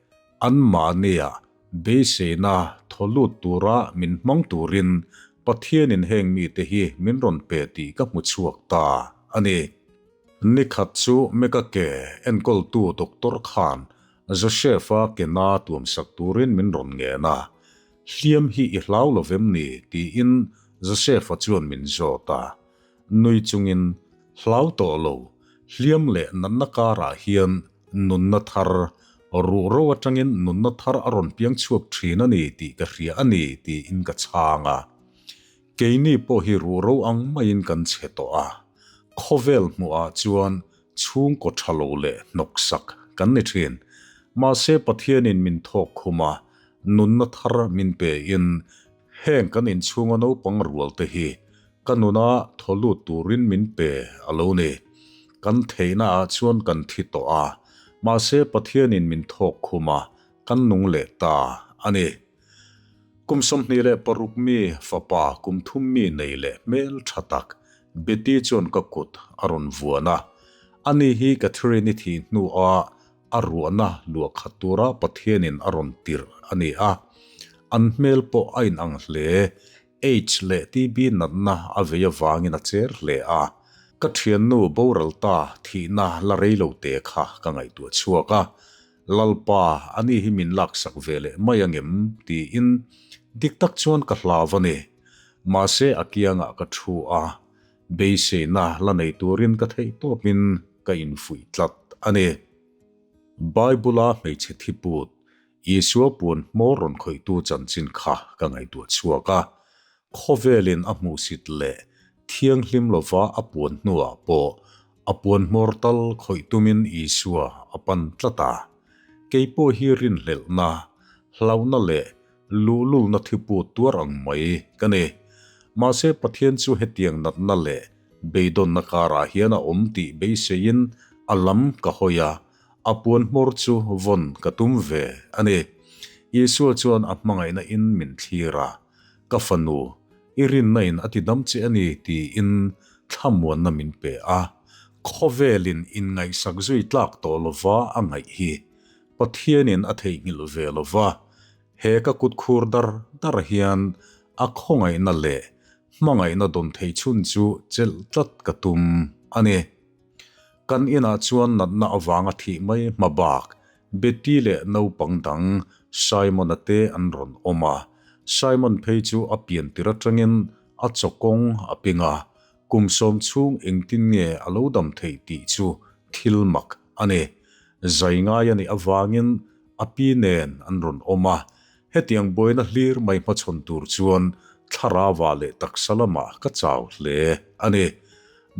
anmahnia beiseina thaw lut tura min hmang turin Pathianin heng mite hi min rawn pe tih ka hmu chhuak ta a ni. Nikhat chu Meka ke enkawltu doctor khan Joseph-a ke na tuamsak turin min rawn ngen a, Hliam hi i hlau lo vem ni? tiin Joseph-a chuan min zawt a. Nui chungin, Hlau tawh lo, hliam leh natna karah hian nunna thar, Ruhro atangin nunna thar a rawn piang chhuak thin a ni tih ka hria a ni tiin ka chhang a. Keini pawh hi ruhro ang maiin kan chhe tawh a, khawvel hmuhah chuan chhungkaw tha lo leh hnawksak kan ni thin. Mahse Pathianin min thawk khum a, nunna thar min pein heng kan inchhunga naupang rualte hi ka nuna thaw lut turin min pe a lo ni. Kan theihna ah chuan kan thi tawh a, mahse Pathianin min thawk khum a, kan nung leh ta a ni. Kum 26 mi fapa kum thum mi nei leh hmel tha tak Betty chuan ka kut a rawn vuan a. Ani hi Catherine-i thih hnuah a ruahna luah khat tura Pathianin a rawn tirh a ni a. An hmel pawh a inang hle. Aids leh TB natna a vei avangin a cher hle a. Ka thiannu boral ta thihna la rei lo te kha ka ngaihtuah chhuak a. Lalpa, ani hi min laksak ve leh mai angem? tiin dik tak chuan ka hlau a ni. Mahse a kiangah ka thu a, beiseina la nei turin ka theih tawpin ka infuih tlat a ni. Bible-a hmeichhe thiput Isua puan hmawr rawn khawihtu chanchin kha ka ngaihtuah chhuak a, khawvelin a hmuhsit leh thianghlim lova a puan hnuah pawh a puan hmawr tal khawih tumin Isua a pan tlat a. Kei pawh hi rinhlelhna, hlauhna leh luhlulna thiput tuar ang mai ka ni. Mahse Pathian chu hetiang natna leh beidawnna karah hian a awm tih beiseiin a lam ka hawi a, A puan hmawr chu vawn ka tum ve a ni. Isua chuan a hmangaihna in min thlir a, Ka fanu, i rinna in a ti dam che a ni tiin thlamuanna min pe a. Khawvelin inngaihsak zui tlak tawh lova a ngaih hi Pathianin a theihnghilh ve lova, he ka kut khur dar dar hian a khawngaihna leh hmangaihna dawn thei chhun chu chelh tlat ka tum a ni. Kan inah chuan natna avanga thih mai hma bak Betty leh naupang dang Simon-a te an rawn awm a. Simon phei chu a pian tir atangin a chaw kawng a ping a, kum sawm chhung engtin nge a lo dam theih tih chu thil mak a ni. Zai ngai a nih avangin a pi nen an rawn awm a, hetiang buaina hlir mai hmachhawn tur chuan thlarauah leh taksa lamah ka chau hle a ni.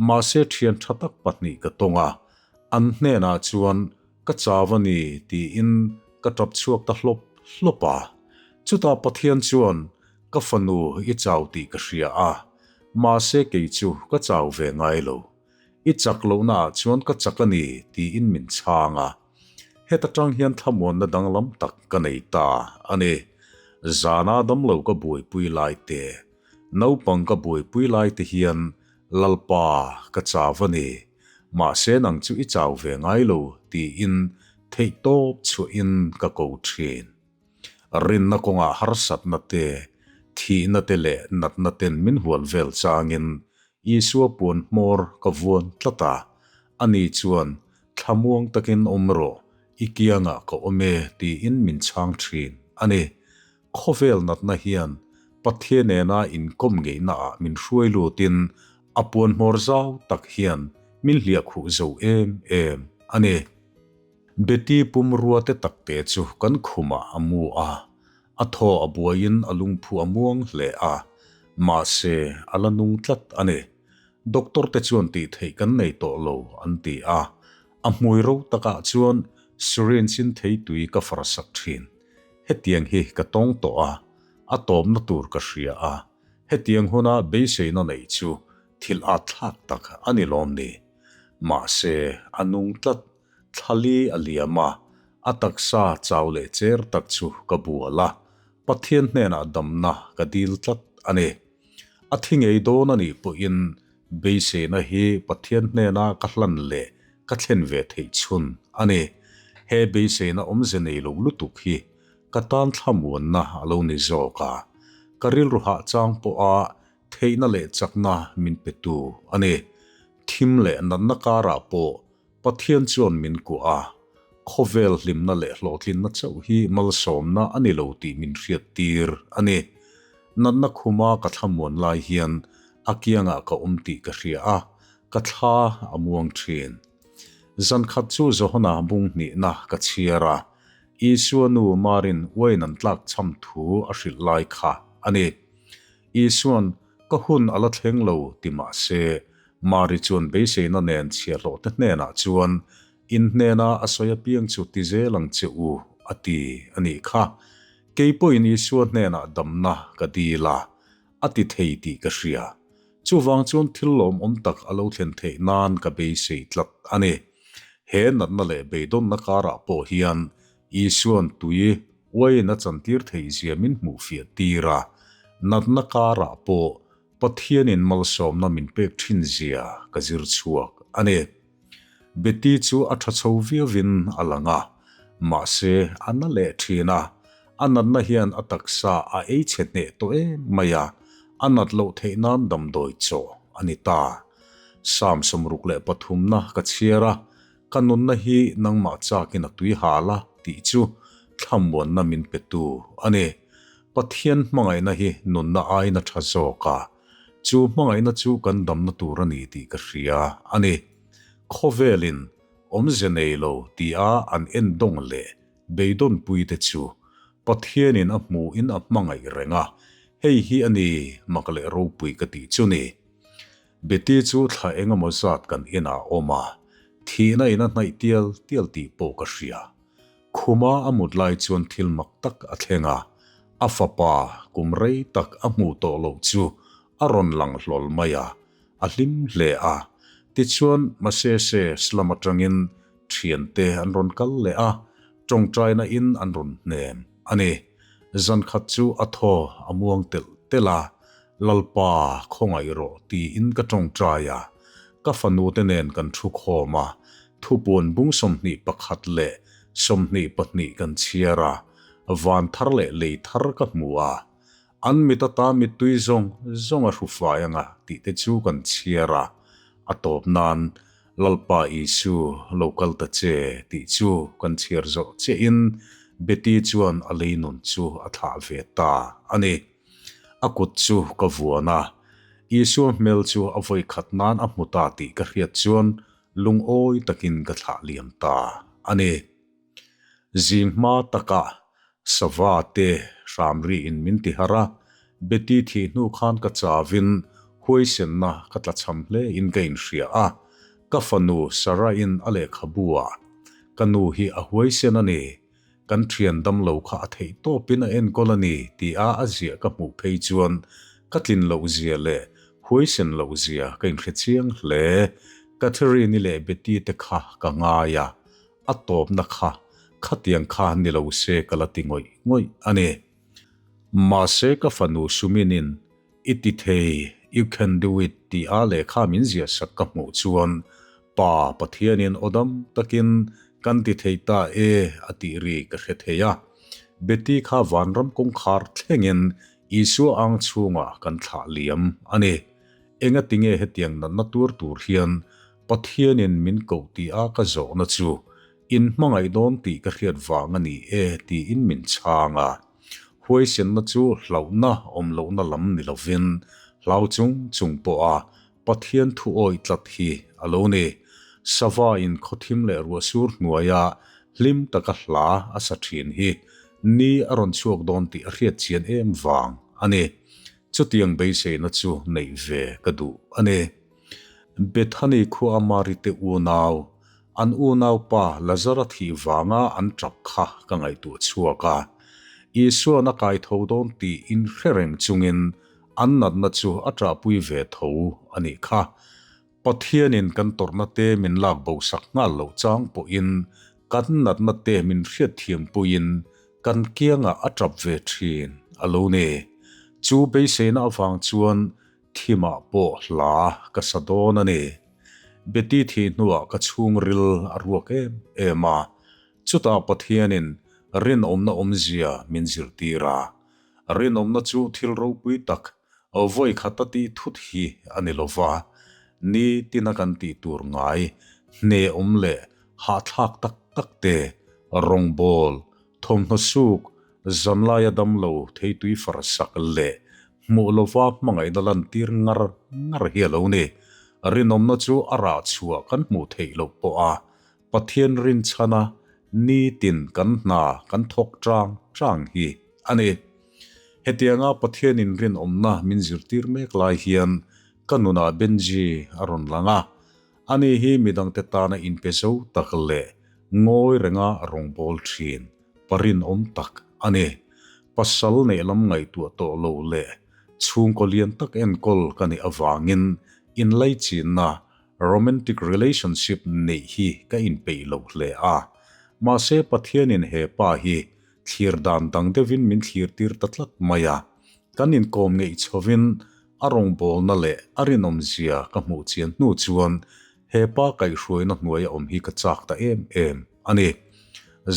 Mahse thian tha tak pahnih ka tawng a, an hnenah chuan ka chau a ni tiin ka tap chhuak ta hlawp hlawp a. Chutah Pathian chuan ka fanu i chau tih ka hria a, mahse kei chu ka chau ve ngai lo. I chak lohnaah chuan ka chak a ni tiin min chhang a. Heta tang hian thlamuanna danglam tak ka nei ta a ni. Zana damlo ka buaipui lai te, naupang ka buaipui lai te hian Lalpa ka chau a ni, mahse nang chu i chau ve ngai lo tiin theihtawp chhuahin ka ko thin. Rinna kawngah harsatna te, thihna te leh natna ten min hual vel changin Isua puan hmawr ka vuan tlat a, ani chuan thlamuang takin awm rawh, i kiangah ka awm e tiin min chhang thin a ni. Khawvel natna hian Pathian nena inkawm ngeihnaah min hruai lutin a puan hmawr zau tak hian min hliah khuh zo em em a ni. Betty pumrua te takte chu kan khumah a mu a, a thaw a buaiin a lungphu a muang hle a, mahse a la nung tlat a ni. Doctor te chuan tih theih kan nei tawh lo an ti a, a hmui ro takah chuan syringe in theitui ka farsak thin. Hetiang hi ka tawng tawh a, a tawpna tur ka hria a, hetiang huna beiseina neih chu thil at thlak tak a ni lawm ni. Mahse, a nung tlat, thlali a liam a, a taksa chau leh cher tak chu ka bual a, Pathian hnenah damna ka dil tlat a ni. A thi ngei dawn a nih pawhin beiseina hi Pathian hnena ka hlan leh ka thlen ve theih chhun a ni. He beiseina awmze nei lo lutuk hi ka tan thlamuanna a lo ni zawk a, ka rilru hah chang pawha theihna leh chakna min petu a ni. Thim leh natna karah pawh Pathian chuan min kuah a, khawvel hlimna leh hlawhtlinna chauh hi malsawmna a ni lo tih min hriattir a ni. Natna khuma ka thlamuan lai hian a kiangah ka awm tih ka hria a, ka thla a muang thin. Zankhat chu Johana bung hnihna ka chhiar a. Isua nu Marin uain an tlak cham thu a hrilh lai kha a ni. Isuan, Ka hun a la thleng lo, ti mah se, Mari chuan beiseina nen chhiahhlawhte hnenah chuan, In hnena a sawi apiang chu ti zel ang che u, a ti a nih kha. Kei pawhin Isua hnenah damna ka dil a, a ti thei tih ka hria. Chuvang chuan thil lawmawm tak a lo thlen theih nan ka beisei tlat a ni. He natna leh beidawnna karah pawh hian Isua'n tui uaiin a chantir theih zia min hmuh fiah tir a, natna karah pawh Pathianin malsawmna min pek thin zia ka zir chhuak a ni. Betty chu a tha chho viauin a lang a, mahse a na leh thin a, a natna hian a taksa a ei chhe hneh tawh em mai a, a nat loh theih nan damdawi chaw a ni ta. Psalm 63 na ka chhiar a, Ka nunna hi nangmah chakin a tui hal a tih chu thlamuanna min petu a ni. Pathian hmangaihna hi nunna aiin a tha zawk a, chu hmangaihna chu kan damna tur a ni tih ka hria a ni. Khawvelin awmze nei lo tia an endawng leh beidawnpuite chu Pathianin a hmuhin a hmangaih reng a, hei hi a ni mak leh ropui ka tih chu ni. Betty chu thla eng emaw zat kan inah a awm a, thihna in a hnaih tial tial tih pawh ka hria. Khuma a mut lai chuan thil mak tak a thleng a, a fapa kum rei tak a hmuh tawh loh chu a rawn lang hlawl mai a, a hlim hle a. Tichuan Masese slum atangin thiante an rawn kal leh a, tawngtaina in an rawn hnem a ni. Zankhat chu a thaw a muang telh telh a, Lalpa khawngaih rawh tiin ka tawngtai a, ka fanute nen kan thu khawm a, thupuan bung 21 leh 22 kan chhiar a, van thar leh lei thar ka hmu a, an mit ata mittui zawng zawng a hru fai anga tih te chu kan chhiar a, a tawp nan Lalpa Isu lo kal ta che tih chu kan chhiar zawh chiahin Betty chuan a lei nun chu a thlah ve ta a ni. A kut chu ka vuan a, Isua hmel chu a vawi khat nan a hmu ta tih ka hriat chuan lungawi takin ka thlah liam ta a ni. Zing hma takah sava te hram riin min ti harh a, Betty thih hnu khan ka chauin huaisenna ka tlachham hle in ka inhria a, ka fanu Sarah-in a lehkhabu ah, Ka nu hi a huaisen a ni, Kan thian damlo kha a theih tawpin a enkawl a ni tia a ziah ka hmuh phei chuan ka tlin loh zia leh huaisen loh zia ka inhre chiang hle. Catherine-i leh Betty te kha ka ngai a, a tawpna kha khatiang kha ni lo se ka la ti ngawih ngawih a ni. Mahse ka fanu Suminin I ti thei, you can do it, tia lehkha min ziahsak ka hmuh chuan Pa Pathianin aw dam takin kan ti thei ta e a tih ri ka hre thei a. Betty kha vanram kawngkhar thlengin Isua ang chhungah kan thlah liam a ni. Enga tinge hetiang natna tur tur hian Pathianin min koh tia ka zawhna chu in hmangaih dawn tih ka hriat vang a ni e tiin min chhang a. Huaisenna chu hlauhna awm lohna lam ni lovin hlau chung chung pawha Pathian thu awih tlat hi a lo ni. Sava in khawthim leh ruahsur hnuaia hlim taka hla a sa thin hi ni a rawn chhuak dawn tih a hriat chian em vang a ni. Chutiang beiseina chu neih ve ka duh a ni. Bethany khua Mari te unau, an unaupa Lazara thih vanga an tap kha ka ngaihtuah chhuak a. Isua'n a kai tho dawn tih inhre reng chungin an natna chu a ṭahpui ve tho a nih kha. Pathianin kan tawrhna te min lak bo sak nghal loh chang pawhin kan natna te min hriatthiampuiin kan kiangah a ṭap ve ṭhin a lo ni. Chu beiseina avang chuan Thimah pawh hla ka sa dawn a ni. Betty thih hnuah ka chhungril a ruak em em a, chutah Pathianin rinawmna awmzia min zirtir a. Rinawmna chu thil ropui tak, vawi khata tih thut hi a ni lo va, nitina kan tih tur ngai, hneawm leh hahthlak tak tak te, rawngbawl, thawmhnaw suk, zanlaia damlo theitui farsak leh Hmuh lova hmangaihna lantir ngar ngar hi a lo ni. Rinawmna chu a rah chhuah kan hmuh theih loh pawh a, Pathian rinchhana nitin kan hna kan thawk tang tang hi a ni. Hetianga Pathianin rinawmna min zirtir mek lai hian ka nunah Benji a rawn lang a, ani hi midangte tana inpe zo tak leh ngawi renga rawngbâwl ṭhin pa rinawm tak a ni. Pasal neih lam ngaihtuah tawh lo leh chhungkaw lian tak enkawl ka nih avangin inlaichinna Romantic relationship neih hi ka inpeih lo hle a, mahse Pathianin he pa hi thlir dan dang deuhin min thlir tir ta tlat mai a, kan inkawm ngeih chhovin a rawngbawlna leh a rinawmzia ka hmuh chian hnu chuan he pa kaihhruaina hnuaia awm hi ka chak ta em em a ni.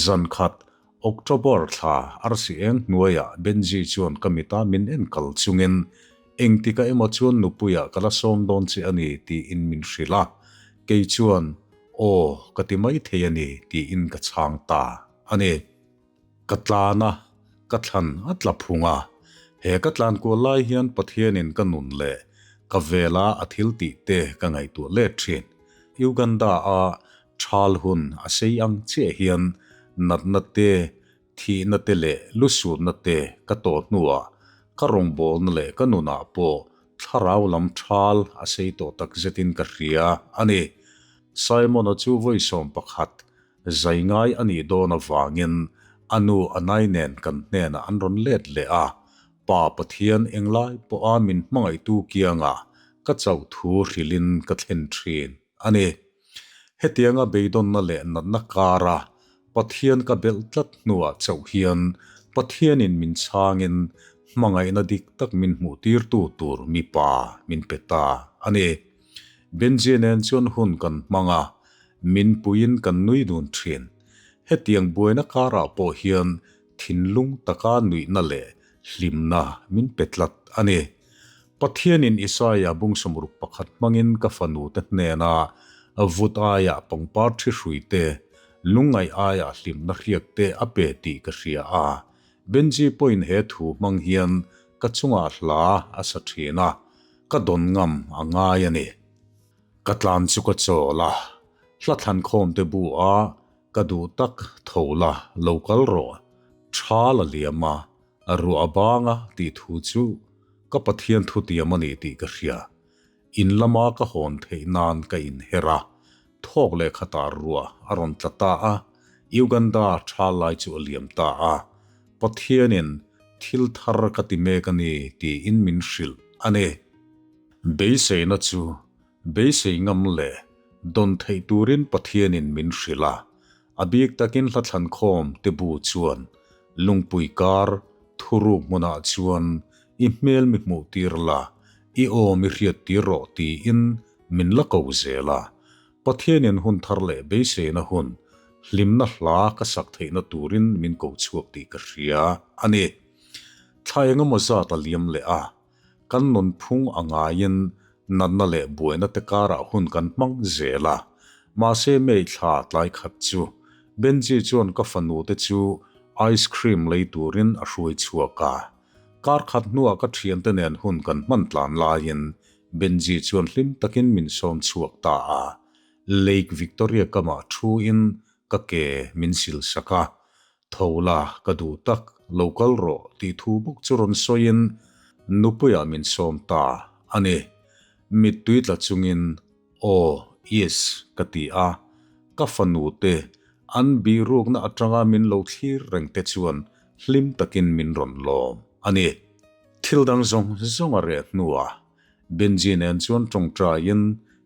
Zan khat October thla arsi eng hnuaiah Benji chuan ka mita min en kal chungin engtikah emaw chuan nupuiah ka la sawm dawn che a ni tiin min hrilh a, kei chuan aw ka ti mai thei a ni tiin ka chhang ta a ni. Ka tlan a, ka thlan a tla phung a, he ka tlan kual lai hian Pathianin ka nun leh ka vela a thil tih te ka ngaihtuah let thin. Uganda-a Thal hun a sei ang chiah hian natna te, thihna te leh lusutna te ka tawh hnuah ka rawngbawlna leh ka nunah pawh thlarau lam thal a sei tawh takzetin ka hria a ni. Simon-a chu vawi 11 zai ngai a nih dawn avangin a nu Anai nen kan hnenah an rawn let leh a, Pa Pathian englai pawha min hmangaihtu kiangah ka chauh thu hrilhin ka thlen thin. A ni. Hetianga beidawnna leh natna kara Pathian ka belh tlat hnuah chauh hian Pathianin min chhangin hmangaihna dik tak min hmuhtirtu tur mipa min pe ta a ni. Benji nen chuan hun kan hmang a, min puiin kan nui dun thin. Hetiang buaina karah pawh hian thinlung taka nuihna leh hlimna min pe tlat a ni. Pathianin Isaia bung 61 hmangin ka fanute hnena vut aiah pangpar thi hrui te, lungngaih aiah hlimna hriak te a pe tih ka hria a. Benji pawhin he thu hmang hian ka chungah hla a sa thin a, ka dawn ngam a ngai a ni. Ka tlan chu ka chawl a, hla thlankhawm te bu a ka duh tak tho la lo kal rawh, tha la liam a, A ruah a bang a tih thu chu ka Pathian thutiam a ni tih ka hria. In lama ka hawn theih nan ka inher a, thawk leh khatah ruah a rawn tla ta a, Uganda tha lai chu a liam ta a. Pathianin thil thar ka ti mek a ni tiin min hrilh a ni. Beiseina chu beisei ngam leh dawn theih turin Pathianin min hrilh a, A bik takin hla thlankhawm te bu chuan lungpui kar thuruk hmunah chuan i hmel mi hmuh tir la, i aw mi hriat tir rawh tiin min la ko zel a. Pathianin hun thar leh beiseina hun, hlimna hla ka sak theihna turin min ko chhuak tih ka hria a ni. Thla engemaw zat a liam leh a, Kan nunphung a ngaiin natna leh buaina te karah hun kan hmang zel a, mahse May thla tlai khat chu Benji chuan ka fanu te chu ice cream lei turin a hruai chhuak a. Kar khat hnuah ka thiante nen hun kan hman tlan laiin Benji chuan hlim takin min sawm chhuak ta a, Lake Victoria kamah thuin ka ke min sil sak a, Tho la, ka duh tak, lo kal rawh tih thu bawk chu rawn sawiin nupuiah min sawm ta a ni. Mittui tla chungin, Aw, yes, ka ti a. Ka fanu te, an bihrukna atanga min lo thlir reng te chuan hlim takin min rawn lawm a ni. Thil dang zawng zawng a reh hnuah Benji nen chuan tawngtaiin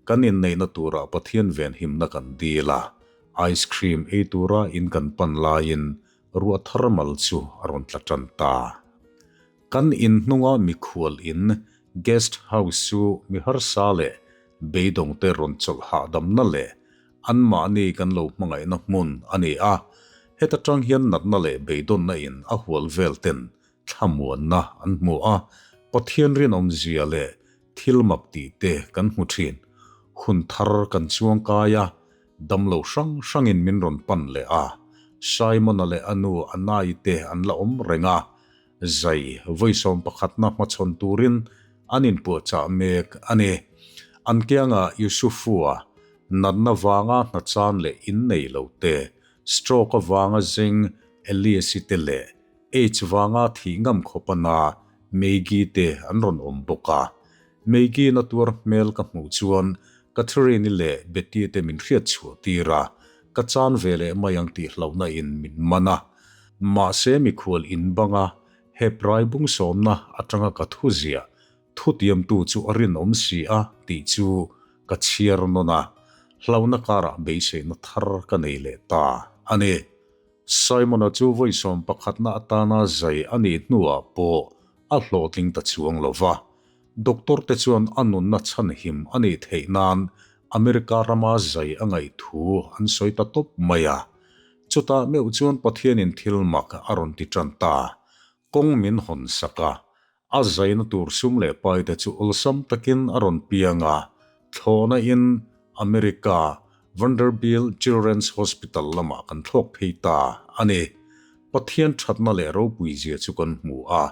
kan inneihna turah Pathian venhimna kan dil a, ice cream ei tura in kan pan laiin ruah thar mal chu a rawn tla tan ta. Kan in hnunga mikhual in, guest house, chu mi harsa leh beidawngte rawn chawlh hahdamna leh anmahni kan lo hmangaihna hmun a ni a, heta tang hian natna leh beidawnna in a hual vel ten Thlamuanna an hmu a, Pathian rinawmzia leh thil mak tih te kan hmu thin. Hun thar kan chuang kai a, damlo hrang hrangin min rawn pan leh a, Simon-a leh a nu Anna-i te an la awm reng a, zai vawi sawmpakhatna hmachhawn turin an inpuahchah mek a ni. An kiangah Yusufu-a natna vanga hnachan leh innei lo te. Stroke avanga zeng Elias-i te leh Aids vanga thih ngam khawp a na Maggie te an rawn awm bawk a. Maggie na tuar hmel ka hmuh chuan Catherine-i leh Betty te min hriat chhuah tir a, ka chan ve leh mai ang tih hlauhna in min man a. Mahse mikhual in banga Hebrai bung sawmna atanga ka thu ziah thutiamtu chu a rinawm si a tih chu ka chhiar nawn a, hlauhna karah beiseina thar ka nei leh ta a ni. Simon-a chu vawi sawm pakhatna atana zai a nih hnuah pawh a hlawhtling ta chuang lo va. Doctor te chuan a nunna chhanhim a nih theih nan America rama zai a ngaih thu an sawi ta tawp mai a. Chutah meuh chuan Pathianin thil mak a rawn ti tan ta. Kawng min hawn sak a, a zaina tur sum leh pai te chu awlsam takin a rawn piang a, thlawhna in America Vanderbilt Children's Hospital lamah kan thlawk phei ta a ni. Pathian thatna leh ropui zia chu kan hmu a,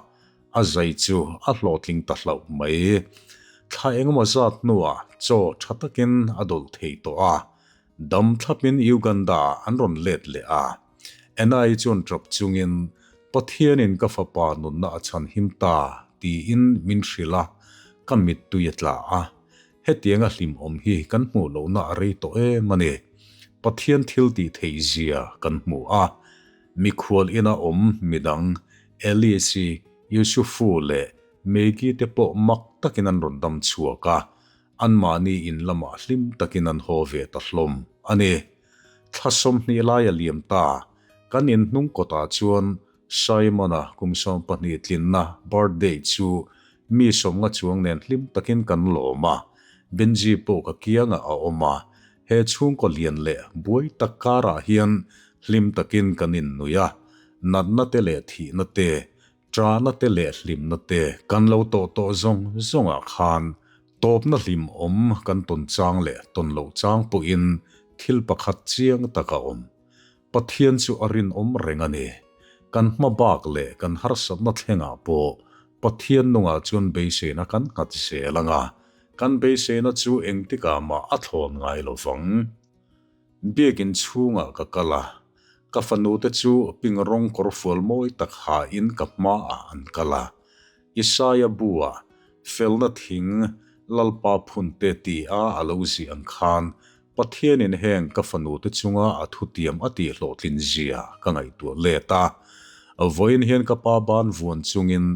a zai chu a hlawhtling ta hlauh mai. Thla engemaw zat hnuah chaw tha takin a dawlh thei tawh a, dam thlapin Uganda ah an rawn let leh a. Anna-i chuan tap chungin, Pathianin ka fapa nunna a chhan him ta, tiin min hrilh a, ka mittui a tla a. Hetianga hlimawm hi kan hmuh lohna a rei tawh em a ni. Pathian thil tih theih zia kan hmu a. Mikhual ina awm midang Alice-i, Yusufu leh Maggie te pawh mak takin an rawn dam chhuak a, anmahni in lamah hlim takin an haw ve ta hlawm a ni. Thla 20 lai a liam ta, kan inhnung kawtah chuan Simon-a kum 12 tlinna birthday chu mi 50 chuang nen hlim takin kan lawm a, Benji pawh ka kiangah a awm a, he chhungkaw lian leh buai tak karah hian hlim takin kan innui a, natna te leh thihna te, Ṭahna te leh hlimna te kan lo tawh tawh zawng zawngah khan tawpna hlimawm kan tawn chang leh tawn loh chang pawhin thil pakhat chiang tak a awm. Pathian chu a rinawm reng a ni. Kan hma bak leh kan harsatna thlengah pawh Pathian nungah chuan beiseina kan nghat zel ang a, kan beiseina chu engtikah mah a thlawn ngai lo vang. Biakin chhungah ka kal a, ka fanute chu ping rawng kawr fual mawi tak hain ka hmaah an kal a. Isaia bu-ah felna thing Lalpa phunte tia a lo zih ang khan Pathianin heng ka fanute chunga a thutiam a tih hlawhtlin zia ka ngaihtuah let a. Vawiin hian ka pa ban vuan chungin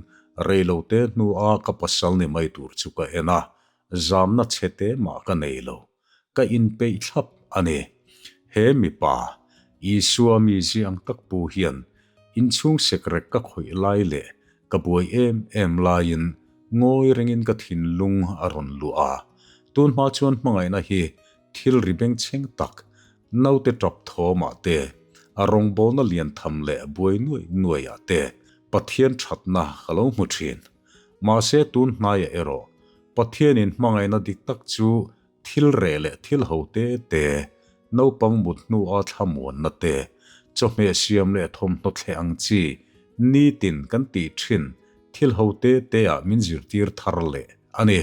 reilote hnua ka pasal ni mai tur chu ka en a, zamna chhete mah ka nei lo. Ka inpeih thlap a ni. He mipa, Isua mi ziang tak pu hian inchhung sekrek ka khawih lai leh ka buai em em laiin ngawi rengin ka thinlung a rawn luah a. Tun hma chuan hmangaihna hi thil ri bengchheng tak, naute tap thawmah te, a rawngbawlna lian tham leh buai nuaih nuaihah te Pathian thatna ka lo hmu thin. Mahse tun hnaiah erawh Pathianin hmangaihna dik tak chu thil reh leh thil ho te te, naupang mut hnua thlamuanna te, chawhmeh siam leh thawmhnaw thleh ang chi nitin kan tih thin thil ho te te ah min zirtir thar leh a ni.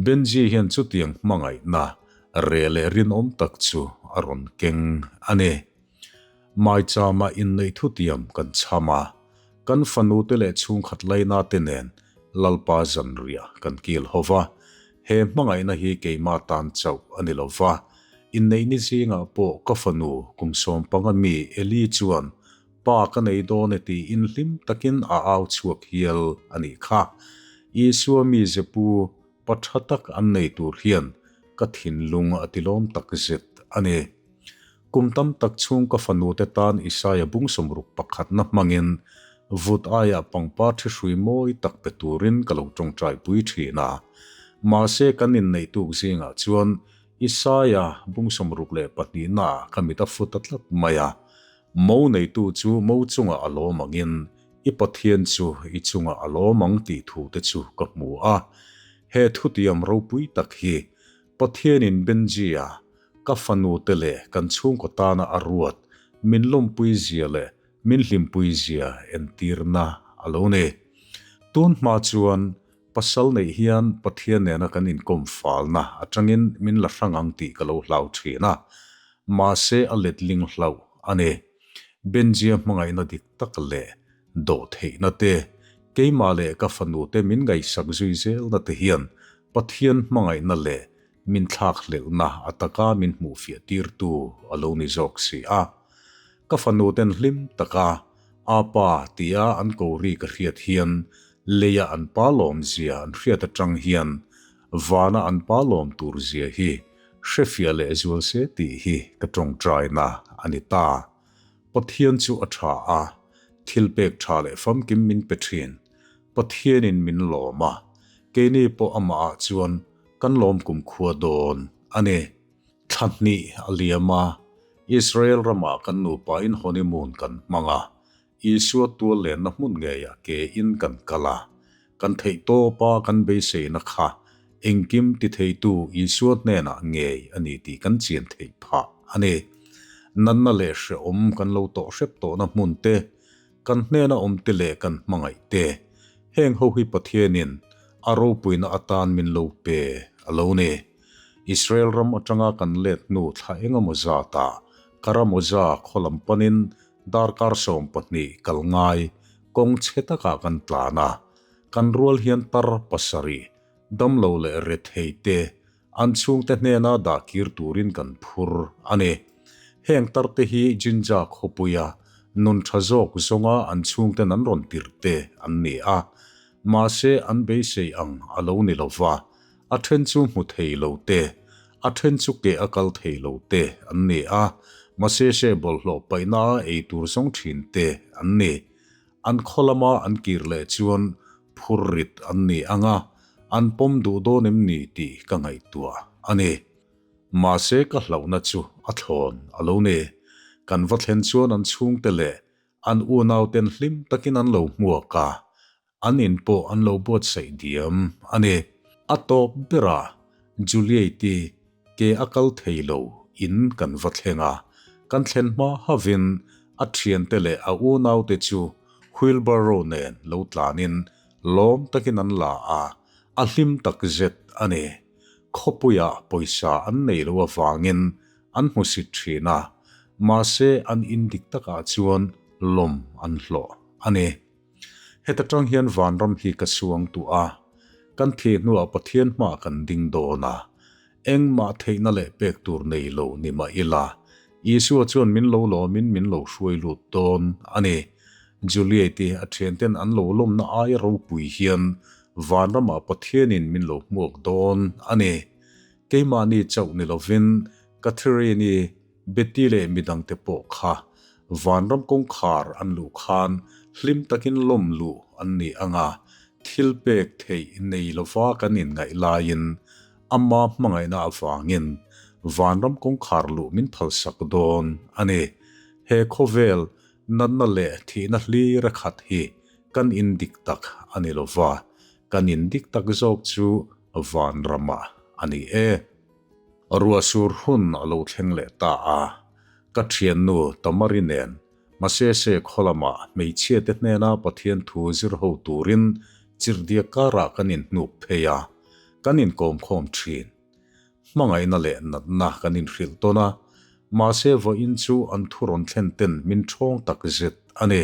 Benji hian chutiang hmangaihna reh leh rinawm tak chu a rawn keng a ni. Maichama inneih thutiam kan chham a, kan fanute leh chhungkhat laina te nen Lalpa zanriah kan kil ho va. He hmangaihna hi keimah tan chauh a ni lo va, inneih ni zingah pawh ka fanu kum 15 mi Eli chuan pa ka nei dawn e tiin hlim takin a au chhuak hial a nih kha. Isua mi zepu pa tha tak an nei tur hian ka thinlung a tilawm tak zet a ni. Kum tam tak chhung ka fanute tan Isaia bung 61na hmangin vut aiah pangpar thi hrui mawi tak pe turin ka lo tawngtaipui thin a. Mahse kan inneih tuk zingah chuan Isaia bung 62naah ka mit a fu ta tlat mai a. Mo neitu chu mo chungah a lawm angin i Pathian chu i chungah a lawm ang tih thute chu ka hmu a. He thutiam ropui tak hi Pathianin Benji-a ka fanute leh kan chhungkaw tana a ruat min lawmpui zia leh min hlimpui zia entirna a lo ni. Tun hma chuan pasal neih hian Pathian nena kan inkawm falna atangin min la hrang ang tih ka lo hlau thin a, mahse a letling hlauh. a ni. Benjia hmangaihna dik tak leh dawhtheihna te, keimah leh ka fanu te min ngaihsak zui zelna te hian Pathian hmangaihna leh min thlakhlelhna a taka min hmuhfiah tirtu a lo ni zawk si a. Ka fanu ten hlim taka Apa tia an ko ri ka hriat hian leia an pa lawm zia an hriat atang hian vana an pa lawm tur zia hi hrefiah leh zual se tih hi ka tawngtaina a ni ta. Pathian chu a tha a, thil pek tha leh famkim min pe thin. Pathianin min lawm a, keini pawh amahah chuan kan lawm kumkhua dawn a ni. Thla hnih a liam a, Israel ramah kan nupain honeymoon kan hmang a, Isua tual lenna hmun ngeiah ke in kan kal a, kan theih tawpa kan beiseina kha engkim ti theitu Isua hnenah ngei a ni tih kan chian theih phah a ni. Natna leh hrehawm kan lo tawh hrep tawhna hmun te, kan hnena awm te leh kan hmangaih te, heng ho hi Pathianin a ropuina atan min lo pe a lo ni. Israel ram atanga kan let hnu thla engemaw zatah Karamoja khaw lam panin darkar 12 kal ngai kawng chhe takah kan tlan a, kan rual hian tar pasarih, damlo leh rethei te an chhungte hnena dah kir turin kan phur a ni. Heng tarte hi Jinja khawpuia nun tha zawk zawnga an chhungten an rawn tirh te an ni a, mahse an beisei ang a lo ni lo va, A then chu hmu thei lo te, a then chu ke a kal thei lo te an ni a, Masese bawlhhlawh paihna a ei tur zawng thin te an ni. An khaw lama an kir leh chuan phur rit an ni ang a, an pawm duh dawn em ni tih ka ngaihtuah a ni. Mahse ka hlauhna chu a thlawn a lo ni. Kan va thlen chuan an chhungte leh an unauten hlim takin an lo hmuak a, An in pawh an lo buatsaih diam a ni. A tawp berah Juliet-i ke a kal thei lo in kan va thleng a, kan thlen hma havin a thiante leh a unaute chu wheelbarrow nen lo tlanin lawm takin an la a, a hlim tak zet a ni. Khawpuiah pawisa an nei lo avangin an hmusit thin a, mahse an in dik takah chuan lawm an hlawh a ni. Heta tang hian vanram hi ka suang tuah a, kan thih hnuah Pathian hmaah kan ding dawn a, engmah theihna leh pek tur nei lo ni mah ila, Isua chuan min lo lawmin min lo hruai lut dawn a ni. Juliet-i a thianten an lo lawmna aia ropui hian vanramah Pathianin min lo hmuak dawn a ni. Keimahni chauh ni lovin Catherine-i Betty leh midangte pawh kha vanram kawngkhar an luh khan hlim takin lawm luh an ni ang a, thil pek theih nei lova kan inngaih laiin ama hmangaihna avangin vanram kawngkhar luh min phalsak dawn a ni. He khawvel natna leh thihna hlir a khat hi kan indik tak a ni lova, kan indik tak zawk chu vanramah a ni e. Ruahsur hun a lo thleng leh ta a, ka thiannu Tamari nen Masese khaw lamah hmeichhia te hnena Pathian thu zir ho turin chirhdiak karah kan inhnuk phei a, kan inkawmkhawm thin. Hmangaihna leh natna kan inhrilh tawn a, mahse vawiin chu an thu rawn thlen ten min ṭhawng tak zet a ni.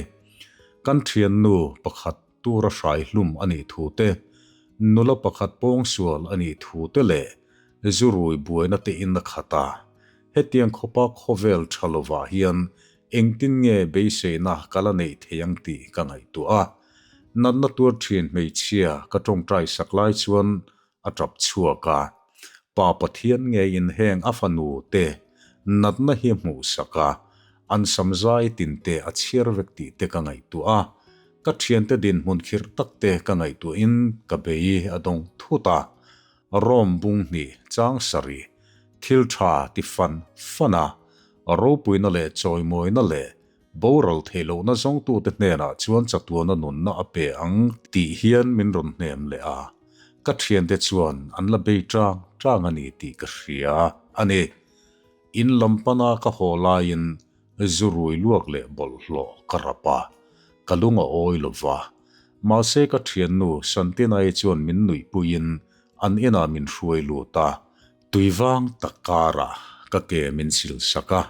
Kan thiannu pakhat tura hrai hlum a nih thu te, nula pakhat pawngsual a nih thu te leh zu rui buaina te in a khat a. Hetiang khawpa khawvel tha lovah hian engtin nge beiseina ka la neih thei ang tih ka ngaihtuah a. Natna tuar thin hmeichhia ka tawngtai sak lai chuan a tap chhuak a. Pa Pathian ngeiin heng a fanu te natna hi hmuh sak a, an samzai tin te a chhiar vek tih te ka ngaihtuah a. Ka thiante dinhmun khirh tak te ka ngaihtuahin ka bei a dawng thut a. Rome bung hnih chang sarih thil tha ti fan fan a, ropuina leh chawimawina leh boral theih lohna zawngtute hnenah chuan chatuana nunna a pe ang tih hian min rawn hnem leh a, ka thiante chuan an la bei tang tang a ni tih ka hria a ni. In lam pana ka haw laiin zu rui luak leh bawlhhlawh ka rap a, ka lung a awi lo va. Mahse ka thiannu Santinai chuan min nuihpuiin an inah min hruai lut a, tuivang tak karah ka ke min sil sak a.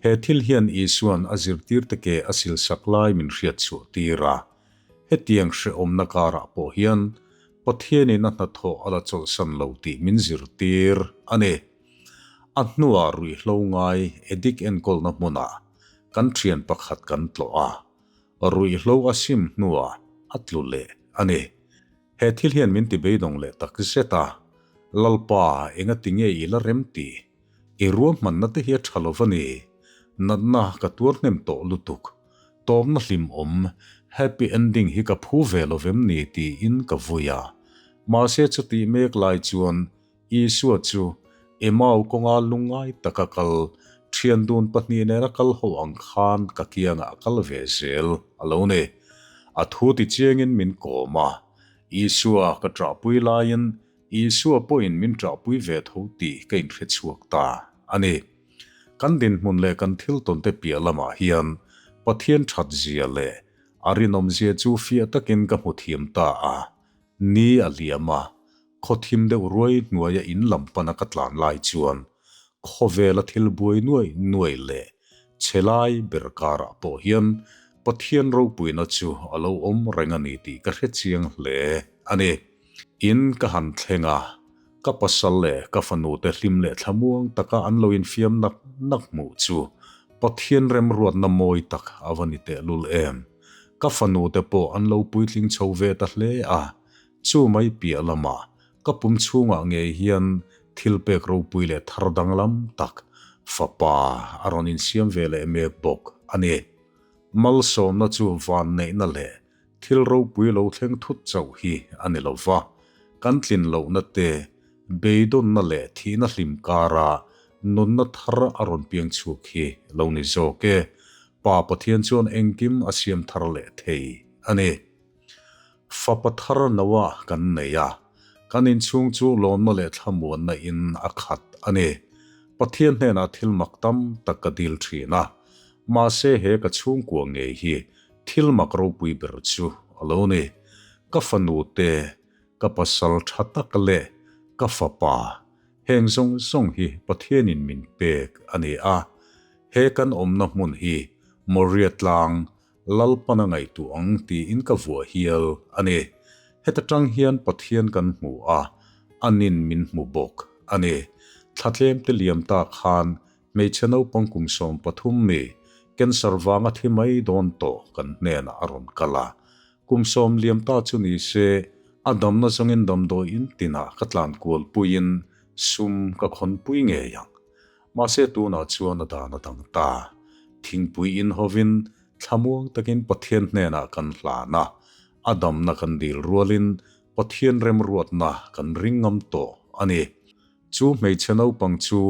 He thil hian Isua'n a zirtirte ke a silsak lai min hriat chhuah tir a. Hetiang hrehawmna karah pawh hian Pathianin a hnathawh a la chawlhsan lo tih min zirtir a ni. A hnuah ruihhlo ngai addict enkawlna hmunah kan thian pakhat kan tlawh a, ruihhlo a sim hnuah a tlu leh a ni. He thil hian min ti beidawng leh tak zet a, Lalpa engati nge i la rem tih? I ruahmanna te hi a tha lo va ni. Natna ka tuar hnem tawh lutuk. Tawpna hlimawm, happy ending hi ka phu ve lo vem ni tiin ka vui a. Mahse chutih mek lai chuan Isua chu Emau kawnga lungngai taka kal, thian dun pahnih nena kal ho ang khan ka kiangah a kal ve zel a lo ni. A thu tichiangin min kawm a. Isua ka ṭahpui laiin Isua pawhin min ṭahpui ve tho tih ka inhre chhuak ta a ni. Kan dinhmun leh kan thil tawnte piah lamah hian Pathian ṭhat zia leh a rinawmzia chu fiah takin ka hmu thiam ta a. Ni a liam a, khaw thim deuh ruai hnuaia in lam pana ka tlan lai chuan khawvela thil buai nuai nuai leh chhe lai ber karah pawh hian Pathian ropuina chu a lo awm reng a ni tih ka hre chiang hle a ni. In ka han thleng a, ka pasal leh ka fanute hlim leh thlamuang taka an lo infiam nak nak hmuh chu Pathian remruatna mawi tak a va ni tehlul em. Ka fanute pawh an lo puitling chho ve ta hle a, chu mai piah lamah ka pum chhungah ngei hian thil pek ropui leh thar danglam tak fapa a rawn insiam ve leh mek bawk a ni. Malsawmna chu vanneihna leh Thil ropui lo thleng thut chauh hi a ni lo va, kan tlin lohna te, beidawnna leh thihna hlim kara nunna thar a rawn piang chhuak hi lo ni zawk e. Pa Pathian chuan engkim a siam thar leh thei a ni. Fapa thar Noah kan nei a, kan inchhung chu lawmna leh thlamuanna in a khat a ni. Pathian hnenah thil mak tam tak ka dil thin a, mahse he ka chhungkua ngei hi Thil mak ropui ber chu a lo ni. Ka fanu te, ka pasal tha tak leh ka fapa, heng zawng zawng hi Pathianin min pek a ni a. He kan awmna hmun hi Moria tlang Lalpan a ngaihtuah ang tiin ka vuah hial a ni. Heta tang hian Pathian kan hmu a, anin min hmu bawk a ni. Thla tlem te liam ta khan Hmeichhe naupang kum 13 mi cancer vanga thi mai dawn tawh kan hnenah a rawn kal a. Kum sawm liam ta chu ni se, a damna zawngin damdawi in tinah ka tlan kual puiin sum ka khawn pui ngei ang. Mahse tunah chuan a dan a dang ta. Thingpui in hovin thlamuang takin Pathian hnenah kan hlan a, a damna kan dil rualin Pathian remruatna kan ring ngam tawh a ni. Chu hmeichhe naupang chu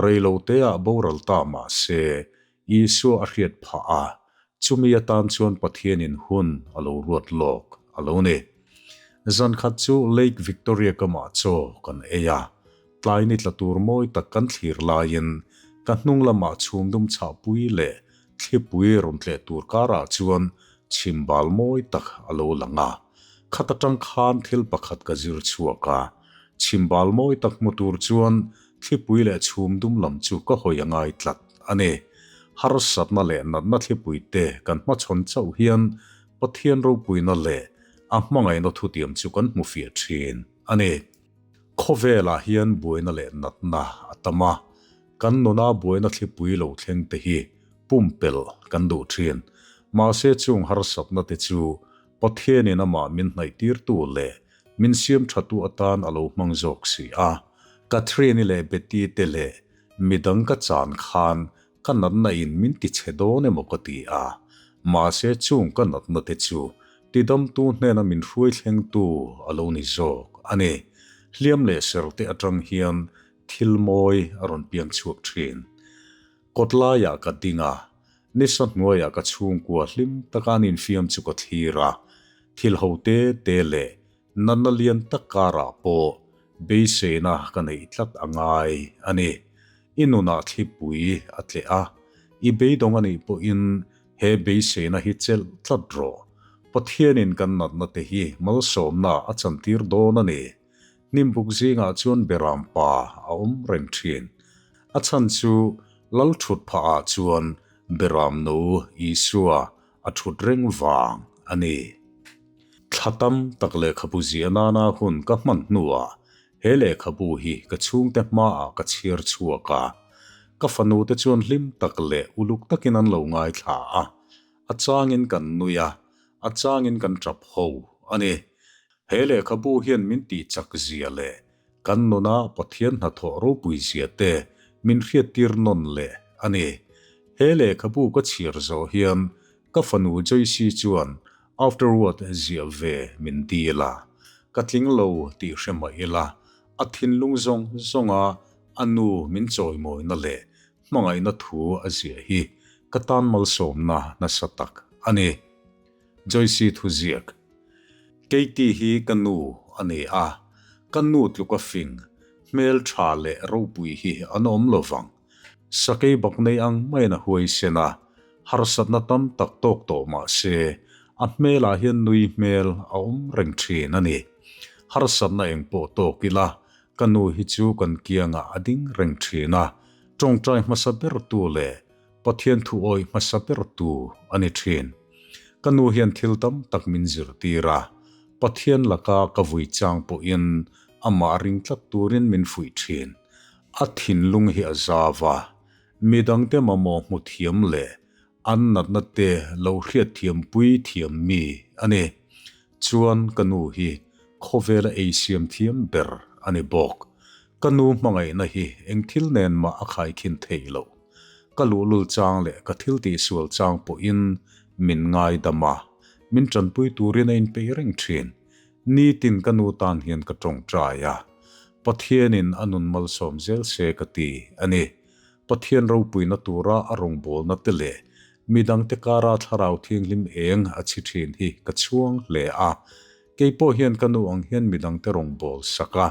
reiloteah boral ta mah se, Isua a hriat phah a, chumi atan chuan Pathianin hun a lo ruat lawk a lo ni. Zan khat chu Lake Victoria kamah chaw kan ei a, tlai ni tla tur mawi tak kan thlir laiin ka hnung lamah chhum dum chhahpui leh thlipui rawn tleh tur karah chuan chhimbal mawi tak a lo lang a. Khat atang khan thil pakhat ka zir chhuak a, Chhimbal mawi tak hmu tur chuan thlipui leh chhum dum lam chu ka hawi a ngai tlat a ni. Harsatna leh natna thlipui te kan hmachhawn chauh hian Pathian ropuina leh a hmangaihna thutiam chu kan hmu fiah thin a ni. Khawvelah hian buaina leh natna a tam a, kan nuna buaina thlipui lo thleng te hi pumpelh kan duh thin. Mahse chung harsatna te chu Pathianin amah min hnaihtirtu leh min siam thatu atan a lo hmang zawk si a. Catherine-i leh Betty te leh midang ka chan khan ka natna in min ti chhe dawn emaw ka ti a, mahse chung ka natna te chu tidamtu hnena min hruai thlengtu a lo ni zawk a ni. Hliam leh ser te atang hian thil mawi a rawn piang chhuak thin. Kawt laiah ka ding a, nisa hnuaiah ka chhungkua hlim taka an infiam chu ka thlir a, thil ho te te leh natna lian tak karah pawh beiseina ka neih tlat a ngai a ni. I nunah thlipui a tleh a, i beidawng a nih pawhin he beiseina hi chelh tlat rawh. Pathianin kan natna te hi malsawmna a chantir dawn a ni. Hnimbuk zingah chuan Beram pa a awm reng thin. A chhan chu Lal thut phah ah chuan Beramno Isua a thut reng vang a ni. Thla tam tak lehkhabu ziah nana hun ka hman hnuah he lehkhabu hi ka chhungte hmaah ka chhiar chhuak a. Ka fanute chuan hlim tak leh uluk takin an lo ngaithla a. A changin kan nui a, a changin kan tap ho a ni. He lehkhabu hian min tihchak zia leh kan nuna Pathian hnathawh ropui zia te min hriattir nawn leh a ni. He lehkhabu ka chhiar zawh hian ka fanu Joyce chuan afterword ziah ve min dil a. Ka tling lo tih hre mah ila, a thinlung zawng zawnga a nu min chawimawina leh hmangaihna thu a ziah hi ka tan malsawmna nasa tak a ni. Joyce thuziak, Katie hi ka nu a ni a, ka nu tluka fing, hmel tha leh ropui hi an awm lo vang. Sakei bak nei ang maiin a huaisen a, harsatna tam tak tawk tawh mah se, a hmelah hian nui hmel a awm reng thin a ni. Harsatna eng pawh tawk ila, ka nu hi chu kan kiangah a ding reng thin a, tawngtai hmasa bertu leh Pathian thu awih hmasa bertu a ni thin. Ka nu hian thil tam tak min zirtir a, Pathian laka ka vui chang pawhin amah ring tlat turin min fuih thin. A thinlung hi a zau a, midangte mamawh hmu thiam leh an natna te lo hriatthiam pui thiam mi a ni. Chuan ka nu hi khawvela ei siam thiam ber a ni bawk. Ka nu hmangaihna hi eng thil nen mah a khaikhin theih loh. Ka luhlul chang leh ka thil tihsual chang pawhin min ngaidam a, min tanpui turin a inpeih reng thin. Nitin ka nu tan hian ka tawngtai a, Pathianin a nun malsawm zel se ka ti a ni. Pathian ropuina tura a rawngbawlna te leh midangte kara thlarau thianghlim eng a chhi thin hi ka chhuang hle a. Kei pawh hian ka nu ang hian midangte rawngbâwl sak a,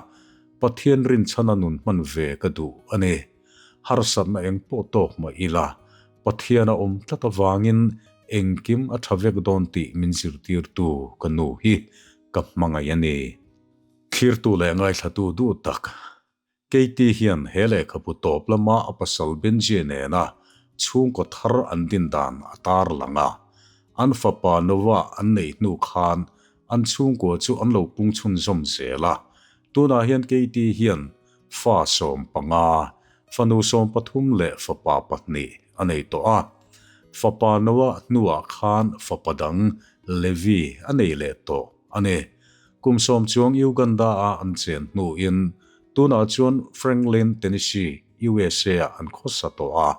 Pathian rinchhana nun hman ve ka duh a ni. Harsatna eng pawh tawk mah ila, Pathian a awm tlat avangin engkim a tha vek dawn tih min zirtirtu ka nu hi ka hmangaih a ni. Thlirtu leh ngaithlatu duh tak Katie hian he lehkhabu tawp lama a pasal Benji nena chhungkaw thar an din dan a tar lang a. An fapa Noah an neih hnu khan an chhungkua chu an lo pung chhunzawm zel a. Tunah hian Katie hian fa 15, fanu 13 leh fapa pahnih a nei tawh a. Fapa Noah hnuah khan fapa dang Levi a nei leh tawh a ni. Kum sawm chuang Uganda-a an chen hnuin tunah chuan Franklin, Tennessee, USA-ah an khawsa tawh a.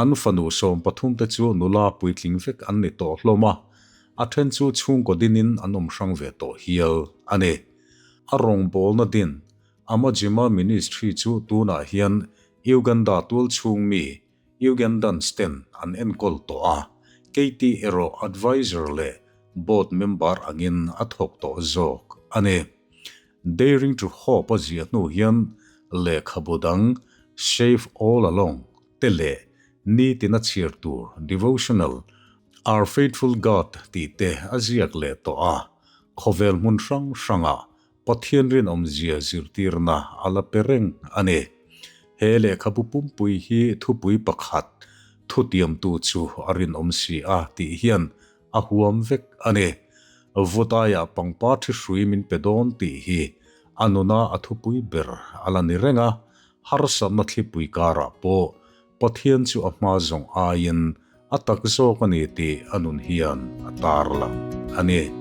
An fanu 13 te chu nula puitling vek an ni tawh hlawm a, a then chu chhungkaw dinin an awm hrang ve tawh hial a ni. A rawngbawlna din Amajima Ministry chu tunah hian Uganda tualchhung mi Ugandans ten an enkawl tawh a, Katie erawh advisor leh board member angin a thawk tawh zawk a ni. Daring to Hope a ziah hnu hian lehkhabu dang Safe All Along te leh nitin a chhiar tur devotional Our Faithful God tih te a ziak leh tawh a, khawvel hmun hrang hrangah Pathian rinawmzia zirtirna a la pe reng a ni. He lehkhabu pumpui hi thupui pakhat, thutiamtu chu a rinawm si a tih hian a huam vek a ni. Vutaiah pangpar thi hrui min pe dawn tih hi a nuna a thupui ber a la ni reng a, harsatna thlipui karah pawh Pathian chu a hma zawng aiin a tak zawk a ni tih a nun hian a tarlang a ni.